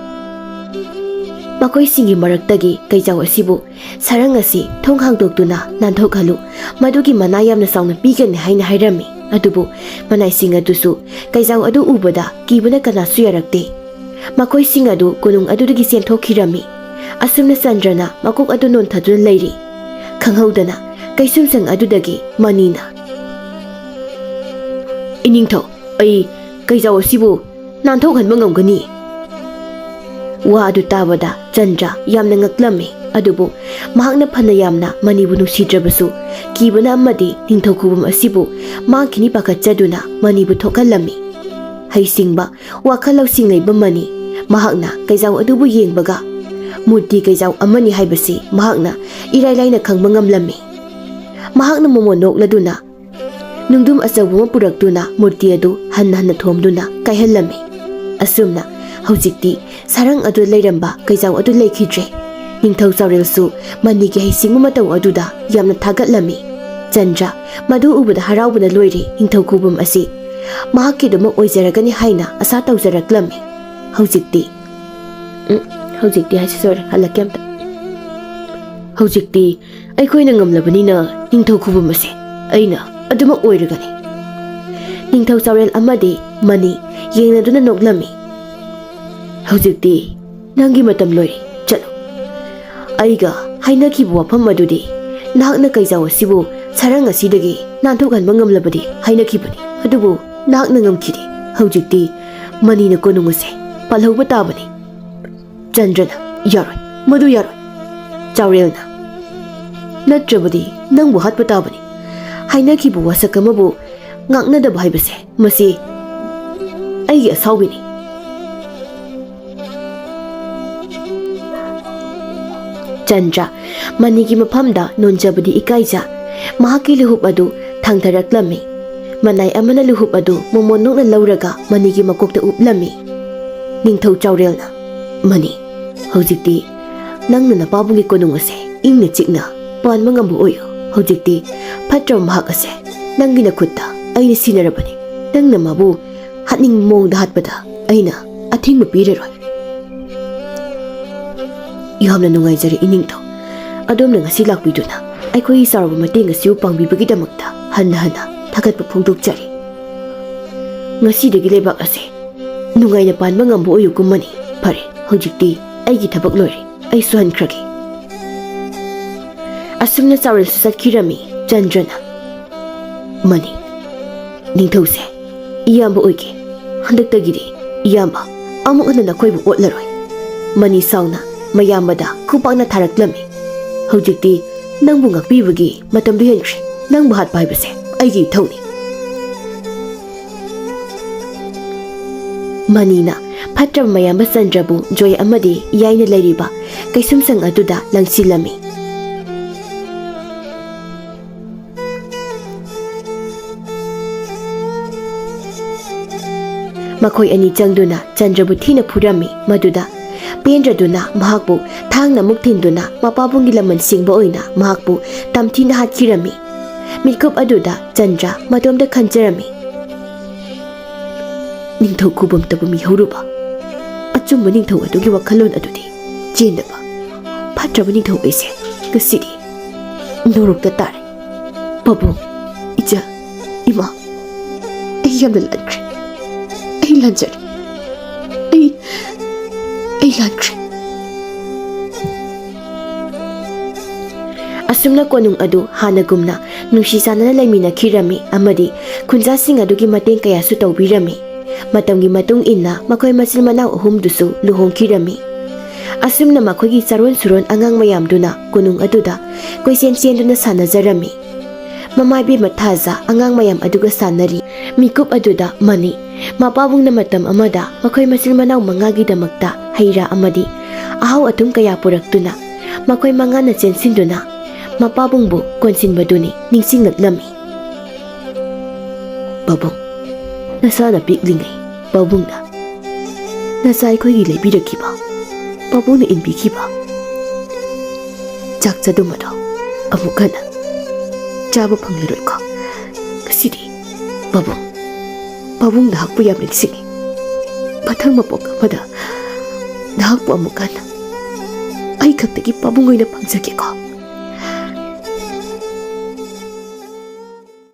ꯃꯈꯣꯏꯁꯤꯡꯒꯤ ꯃꯔꯛꯇꯒꯤ ꯀꯩꯖꯥꯎ ꯑꯁꯤꯕꯨ ꯁꯔꯪ ꯑꯁꯤ ꯊꯣꯡ ꯍꯥꯡꯗꯣꯛꯇꯨꯅ ꯅꯥꯟꯊꯣꯛꯍꯜꯂꯨ꯫ ꯃꯗꯨꯒꯤ ꯃꯅꯥ ꯌꯥꯝꯅ ꯆꯥꯎꯅ ꯄꯤꯒꯅꯤ ꯍꯥꯏꯅ ꯍꯥꯏꯔꯝꯃꯤ꯫ ꯑꯗꯨꯕꯨ ꯃꯅꯥꯏꯁꯤꯡ ꯑꯗꯨꯁꯨ ꯀꯩꯖꯥꯎ ꯑꯗꯨ ꯎꯕꯗ ꯀꯤꯕꯅ ꯀꯅꯥꯁꯨ ꯌꯥꯔꯛꯇꯦ꯫ ꯃꯈꯣꯏꯁꯤꯡ ꯑꯗꯨ ꯀꯣꯅꯨꯡ ꯑꯗꯨꯗꯒꯤ ꯆꯦꯟꯊꯣꯛꯈꯤꯔꯝꯃꯤ꯫ ꯑꯁꯨꯝꯅ ꯆꯟꯗ꯭ꯔꯅ ꯃꯀꯣꯛ ꯑꯗꯨ ꯅꯣꯟꯊꯗꯨꯅ ꯂꯩꯔꯤ꯫ ꯈꯪꯍꯧꯗꯅ ꯀꯩꯁꯨꯝꯁꯪ ꯑꯗꯨꯗꯒꯤ ꯃꯅꯤꯅ, "ꯏꯅꯤꯡꯊꯧ, ꯑꯩ ꯀꯩꯖꯥꯎ ꯑꯁꯤꯕꯨ ꯅꯥꯟꯊꯣꯛꯍꯟꯕ ꯉꯝꯒꯅꯤ?" ꯋꯥ ꯑꯗꯨ ꯇꯥꯕꯗ ꯆꯟꯗ꯭ꯔ ꯌꯥꯝꯅ ꯉꯛꯂꯝꯃꯤ꯫ ꯑꯗꯨꯕꯨ ꯃꯍꯥꯛꯅ ꯐꯅ ꯌꯥꯝꯅ ꯃꯅꯤꯕꯨ ꯅꯨꯡꯁꯤꯗ꯭ꯔꯕꯁꯨ, ꯀꯤꯕꯅ ꯑꯃꯗꯤ ꯅꯤꯡꯊꯧ ꯈꯨꯕꯝ ꯑꯁꯤꯕꯨ ꯃꯥꯡꯈꯤꯅꯤ ꯄꯥꯈꯠꯆꯗꯨꯅ ꯃꯅꯤꯕꯨ ꯊꯣꯛꯍꯜꯂꯝꯃꯤ꯫ ꯍꯩꯁꯤꯡꯕ, ꯋꯥꯈꯜ ꯂꯧꯁꯤꯡ ꯂꯩꯕ ꯃꯅꯤ꯫ ꯃꯍꯥꯛꯅ ꯀꯩꯖꯥꯎ ꯑꯗꯨꯕꯨ ꯌꯦꯡꯕꯒ, ꯃꯨꯔꯇꯤ ꯀꯩꯖꯥꯎ ꯑꯃꯅꯤ ꯍꯥꯏꯕꯁꯤ ꯃꯍꯥꯛꯅ ꯏꯔꯥꯏ ꯂꯥꯏꯅ ꯈꯪꯕ ꯉꯝꯂꯝꯃꯤ꯫ ꯃꯍꯥꯛꯅ ꯃꯣꯃꯣꯟ ꯅꯣꯛꯂꯗꯨꯅ ꯅꯨꯡꯗꯨꯝ ꯑꯆꯧꯕ ꯑꯃ ꯄꯨꯔꯛꯇꯨꯅ ꯃꯨꯔꯇꯤ ꯑꯗꯨ ꯍꯟꯅ ꯍꯟꯅ ꯊꯣꯝꯗꯨꯅ ꯀꯥꯏꯍꯜꯂꯝꯃꯤ꯫ ꯑꯁꯨꯝꯅ ꯍꯧꯖꯤꯛꯇꯤ ꯁꯔꯪ ꯑꯗꯨꯗ ꯂꯩꯔꯝꯕ ꯀꯩꯖꯥꯎ ꯑꯗꯨ ꯂꯩꯈꯤꯗ꯭ꯔꯦ꯫ ꯅꯤꯡꯊꯧ ꯆꯥꯎꯔꯦꯜꯁꯨ ꯃꯅꯤꯒꯤ ꯍꯩꯁꯤꯡꯕ ꯃꯇꯧ ꯑꯗꯨꯗ ꯌꯥꯝꯅ ꯊꯥꯒꯠꯂꯝꯃꯤ꯫ ꯆꯟꯗ꯭ꯔ ꯃꯗꯨ ꯎꯕꯗ ꯍꯔꯥꯎꯕꯅ ꯂꯣꯏꯔꯦ꯫ ꯅꯤꯡꯊꯧ ꯈꯨꯕꯝ ꯑꯁꯤ ꯃꯍꯥꯛꯀꯤꯗꯃꯛ ꯑꯣꯏꯖꯔꯒꯅꯤ ꯍꯥꯏꯅ ꯑꯁꯥ ꯇꯧꯖꯔꯛꯂꯝꯃꯤ꯫ ꯍꯧꯖꯤꯛꯇꯤ, ꯎꯝ, ꯍꯧꯖꯤꯛꯇꯤ ꯍꯥꯏꯁꯤ ꯁꯣꯏꯔꯦ, ꯍꯜꯂꯛꯀꯦ ꯑꯝꯇ꯫ ꯍꯧꯖꯤꯛꯇꯤ ꯑꯩꯈꯣꯏꯅ ꯉꯝꯂꯕꯅꯤꯅ ꯅꯤꯡꯊꯧ ꯈꯨꯕꯝ ꯑꯁꯦ ꯑꯩꯅ ꯑꯗꯨꯃꯛ ꯑꯣꯏꯔꯒꯅꯤ꯫ ꯅꯤꯡꯊꯧ ꯆꯥꯎꯔꯦꯜ ꯑꯃꯗꯤ ꯃꯅꯤ ꯌꯦꯡꯅꯗꯨꯅ ꯅꯣꯛꯂꯝꯃꯤ꯫ "ꯍꯧꯖꯤꯛꯇꯤ ꯅꯪꯒꯤ ꯃꯇꯝ ꯂꯣꯏꯔꯦ, ꯆꯠꯂꯨ꯫ ꯑꯩꯒ ꯍꯥꯏꯅꯈꯤꯕ ꯋꯥꯐꯝ ꯑꯗꯨꯗꯤ ꯅꯍꯥꯛꯅ ꯀꯩꯖꯥꯎ ꯑꯁꯤꯕꯨ ꯁꯔꯪ ꯑꯁꯤꯗꯒꯤ ꯅꯥꯟꯊꯣꯛꯍꯟꯕ ꯉꯝꯂꯕꯗꯤ ꯍꯥꯏꯅꯈꯤꯕꯅꯤ, ꯑꯗꯨꯕꯨ ꯅꯍꯥꯛꯅ ꯉꯝꯈꯤꯗꯦ꯫ ꯍꯧꯖꯤꯛꯇꯤ ꯃꯅꯤꯅ ꯀꯣꯅꯨꯡ ꯑꯁꯦ ꯄꯥꯜꯍꯧꯕ ꯇꯥꯕꯅꯤ꯫" ꯆꯟꯗ꯭ꯔꯅ, "ꯌꯥꯔꯣꯏ, ꯃꯗꯨ ꯌꯥꯔꯣꯏ꯫" ꯆꯥꯎꯔꯦꯜꯅ, "ꯅꯠꯇ꯭ꯔꯕꯗꯤ ꯅꯪꯕꯨ ꯍꯥꯠꯄ ꯇꯥꯕꯅꯤ꯫ ꯍꯥꯏꯅꯈꯤꯕ ꯋꯥꯁꯛ ꯑꯃꯕꯨ ꯉꯥꯛꯅꯗꯕ ꯍꯥꯏꯕꯁꯦ, ꯃꯁꯤ ꯑꯩꯒꯤ ꯑꯁꯥꯎꯕꯤꯅꯤ꯫" ꯆꯟꯗ꯭ꯔ ꯃꯅꯤꯒꯤ ꯃꯐꯝꯗ ꯅꯣꯟꯖꯕꯗꯤ ꯏꯀꯥꯏꯖ ꯃꯍꯥꯛꯀꯤ ꯂꯨꯍꯨꯞ ꯑꯗꯨ ꯊꯥꯡꯊꯔꯛꯂꯝꯃꯤ꯫ ꯃꯅꯥꯏ ꯑꯃꯅ ꯂꯨꯍꯨꯞ ꯑꯗꯨ ꯃꯣꯃꯣꯟ ꯅꯣꯛꯅ ꯂꯧꯔꯒ ꯃꯅꯤꯒꯤ ꯃꯀꯣꯛꯇ ꯎꯞꯂꯝꯃꯤ꯫ ꯅꯤꯡꯊꯧ ꯆꯥꯎꯔꯦꯜꯅ, "ꯃꯅꯤ, ꯍꯧꯖꯤꯛꯇꯤ ꯅꯪꯅ ꯅꯄꯥꯕꯨꯡꯒꯤ ꯀꯣꯅꯨꯡ ꯑꯁꯦ ꯏꯪꯅ ꯆꯤꯛꯅ ꯄꯥꯟꯕ ꯉꯝꯕ ꯑꯣꯏꯌꯨ꯫ ꯍꯧꯖꯤꯛꯇꯤ ꯐꯠꯇ꯭ꯔꯕ ꯃꯍꯥꯛ ꯑꯁꯦ ꯅꯪꯒꯤ ꯅꯈꯨꯠꯇ ꯑꯩꯅ ꯁꯤꯟꯅꯔꯕꯅꯤ꯫ ꯅꯪꯅ ꯃꯥꯕꯨ ꯍꯥꯠꯅꯤꯡꯕ ꯃꯑꯣꯡꯗ ꯍꯥꯠꯄꯗ ꯑꯩꯅ ꯑꯊꯤꯡꯕ ꯄꯤꯔꯔꯣꯏ꯫" "ꯌꯥꯝꯅ ꯅꯨꯡꯉꯥꯏꯖꯔꯦ ꯏꯅꯤꯡꯊꯧ, ꯑꯗꯣꯝꯅ ꯉꯁꯤ ꯂꯥꯛꯄꯤꯗꯨꯅ ꯑꯩꯈꯣꯏꯒꯤ ꯆꯥꯎꯔꯕ ꯃꯇꯦꯡ ꯑꯁꯤꯕꯨ ꯄꯥꯡꯕꯤꯕꯒꯤꯗꯃꯛꯇ ꯍꯟꯅ ꯍꯟꯅ ꯊꯥꯒꯠꯄ ꯐꯣꯡꯗꯣꯛꯆꯔꯤ꯫ ꯉꯁꯤꯗꯒꯤ ꯂꯩꯕꯥꯛ ꯑꯁꯦ ꯅꯨꯡꯉꯥꯏꯅ ꯄꯥꯟꯕ ꯉꯝꯕ ꯑꯣꯏꯌꯨꯀꯣ ꯃꯅꯤ꯫ ꯐꯔꯦ, ꯍꯧꯖꯤꯛꯇꯤ ꯑꯩꯒꯤ ꯊꯕꯛ ꯂꯣꯏꯔꯦ, ꯑꯩꯁꯨ ꯍꯟꯈ꯭ꯔꯒꯦ꯫ ꯑꯁꯨꯝꯅ ꯆꯥꯎꯔꯦꯜꯁꯨ ꯆꯠꯈꯤꯔꯝꯃꯤ ꯆꯟꯗ꯭ꯔꯅ꯫ ꯃꯅꯤ, ꯅꯤꯡꯊꯧꯁꯦ ꯏꯌꯥꯝꯕ ꯑꯣꯏꯒꯦ꯫ ꯍꯟꯗꯛꯇꯒꯤꯗꯤ ꯏꯌꯥꯝꯕ ꯑꯃꯨꯛ ꯍꯟꯅ ꯅꯈꯣꯏꯕꯨ ꯑꯣꯠꯂꯔꯣꯏ꯫ ꯃꯅꯤ ꯁꯥꯎꯅ ꯃꯌꯥꯝꯕꯗ ꯈꯨꯄꯥꯛꯅ ꯊꯥꯔꯛꯂꯝꯃꯤ꯫ ꯍꯧꯖꯤꯛꯇꯤ ꯅꯪꯕꯨ ꯉꯥꯛꯄꯤꯕꯒꯤ ꯃꯇꯝꯗꯨ ꯍꯦꯟꯈ꯭ꯔꯦ꯫ ꯅꯪꯕꯨ ꯍꯥꯠꯄ ꯍꯥꯏꯕꯁꯦ ꯑꯩꯒꯤ ꯏꯊꯧꯅꯤ꯫ ꯃꯅꯤꯅ ꯐꯠꯇ꯭ꯔꯕ ꯃꯌꯥꯝꯕ ꯆꯟꯗ꯭ꯔꯕꯨ ꯖꯣꯏ ꯑꯃꯗꯤ ꯌꯥꯏꯅ ꯂꯩꯔꯤꯕ ꯀꯩꯁꯨꯝꯁꯪ ꯑꯗꯨꯗ ꯂꯪꯁꯤꯜꯂꯝꯃꯤ꯫ ꯃꯈꯣꯏ ꯑꯅꯤ ꯆꯪꯗꯨꯅ ꯆꯟꯗ꯭ꯔꯕꯨ ꯊꯤꯅ ꯐꯨꯔꯝꯃꯤ꯫ ꯃꯗꯨꯗ ꯄꯦꯟꯗ꯭ꯔꯗꯨꯅ ꯃꯍꯥꯛꯄꯨ ꯊꯥꯡꯅ ꯑꯃꯨꯛ ꯊꯤꯟꯗꯨꯅ ꯃꯄꯥꯕꯨꯡꯒꯤ ꯂꯃꯟ ꯁꯤꯡꯕ ꯑꯣꯏꯅ ꯃꯍꯥꯛꯄꯨ ꯇꯝꯊꯤꯅ ꯍꯥꯠꯈꯤꯔꯝꯃꯤ꯫ ꯃꯤꯠꯀꯨꯞ ꯑꯗꯨꯗ ꯆꯟꯗ꯭ꯔ ꯃꯇꯣꯝꯇ ꯈꯟꯖꯔꯝꯃꯤ, "ꯅꯤꯡꯊꯧ ꯈꯨꯕꯝꯇꯕꯨ ꯃꯤꯍꯧꯔꯨꯕ ꯑꯆꯨꯝꯕ ꯅꯤꯡꯊꯧ ꯑꯗꯨꯒꯤ ꯋꯥꯈꯜꯂꯣꯟ ꯑꯗꯨꯗꯤ ꯆꯦꯟꯗꯕ ꯐꯠꯇ꯭ꯔꯕ ꯅꯤꯡꯊꯧ ꯑꯩꯁꯦ ꯉꯁꯤꯗꯤ ꯅꯣꯔꯣꯛꯇ ꯇꯥꯔꯦ꯫ ꯄꯥꯕꯨꯡ, ꯏꯆꯥ, ꯏꯃꯥ, ꯑꯩ ꯌꯥꯝꯅ ꯂꯥꯟꯈ꯭ꯔꯦ꯫ ꯑꯩ ꯂꯥꯟꯖꯔꯦ꯫ ꯑꯩ, ꯑꯩ ꯂꯥꯟꯈ꯭ꯔꯦ꯫" ꯑꯁꯨꯝꯅ ꯀꯣꯅꯨꯡ ꯑꯗꯨ ꯍꯥꯟꯅꯒꯨꯝꯅ ꯅꯨꯡꯁꯤ ꯆꯥꯟꯅꯅ ꯂꯩꯃꯤꯟꯅꯈꯤꯔꯝꯃꯤ ꯑꯃꯗꯤ ꯈꯨꯟꯖꯥꯁꯤꯡ ꯑꯗꯨꯒꯤ ꯃꯇꯦꯡ ꯀꯌꯥꯁꯨ ꯇꯧꯕꯤꯔꯝꯃꯤ꯫ ꯃꯇꯝꯒꯤ ꯃꯇꯨꯡ ꯏꯟꯅ ꯃꯈꯣꯏ ꯃꯆꯤꯟ ꯃꯅꯥꯎ ꯑꯍꯨꯝꯗꯨꯁꯨ ꯂꯨꯍꯣꯡꯈꯤꯔꯝꯃꯤ꯫ ꯑꯁꯨꯝꯅ ꯃꯈꯣꯏꯒꯤ ꯆꯥꯔꯣꯟ ꯁꯨꯔꯣꯟ ꯑꯉꯥꯡ ꯃꯌꯥꯝꯗꯨꯅ ꯀꯣꯅꯨꯡ ꯑꯗꯨꯗ ꯀꯣꯏꯆꯦꯟ ꯆꯦꯟꯗꯨꯅ ꯁꯥꯟꯅꯖꯔꯝꯃꯤ꯫ ꯃꯃꯥ ꯏꯕꯦꯝꯃ ꯊꯥꯖ ꯑꯉꯥꯡ ꯃꯌꯥꯝ ꯑꯗꯨꯒ ꯁꯥꯟꯅꯔꯤ꯫ ꯃꯤꯀꯨꯞ ꯑꯗꯨꯗ ꯃꯅꯤ, ꯃꯄꯥꯕꯨꯡꯅ ꯃꯇꯝ ꯑꯃꯗ ꯃꯈꯣꯏ ꯃꯆꯤꯟ ꯃꯅꯥꯎ ꯃꯉꯥꯒꯤꯗꯃꯛꯇ ꯍꯩ ꯔꯥ ꯑꯃꯗꯤ ꯑꯍꯥꯎ ꯑꯊꯨꯝ ꯀꯌꯥ ꯄꯨꯔꯛꯇꯨꯅ ꯃꯈꯣꯏ ꯃꯉꯥꯅ ꯆꯦꯟꯁꯤꯟꯗꯨꯅ ꯃꯄꯥꯕꯨꯡꯕꯨ ꯀꯣꯟꯁꯤꯟꯕꯗꯨꯅꯤ ꯅꯤꯡꯁꯤꯡꯂꯛꯂꯝꯃꯤ꯫ "ꯄꯥꯕꯨꯡ, ꯅꯁꯥꯅ ꯄꯤꯛꯂꯤꯉꯩ ꯄꯥꯕꯨꯡꯅ ꯅꯆꯥ ꯑꯩꯈꯣꯏꯒꯤ ꯂꯩꯕꯤꯔꯛꯈꯤꯕ, ꯄꯥꯕꯨꯡꯅ ꯏꯟꯕꯤꯈꯤꯕ ꯆꯥꯛ ꯆꯗꯨꯝ ꯑꯗꯣ ꯑꯃꯨꯛ ꯍꯟꯅ ꯆꯥꯕ ꯐꯪꯂꯔꯣꯏꯀꯣ꯫ ꯉꯁꯤꯗꯤ ꯄꯥꯕꯨꯡ, ꯄꯥꯕꯨꯡ ꯅꯍꯥꯛꯄꯨ ꯌꯥꯝ ꯅꯤꯡꯁꯤꯡꯉꯤ꯫ ꯃꯊꯪ ꯃꯄꯣꯛ ꯑꯃꯗ ꯅꯍꯥꯛꯄꯨ ꯑꯃꯨꯛ ꯍꯟꯅ ꯑꯩ ꯈꯛꯇꯒꯤ ꯄꯥꯕꯨꯡ ꯑꯣꯏꯅ ꯐꯪꯖꯒꯦꯀꯣ꯫"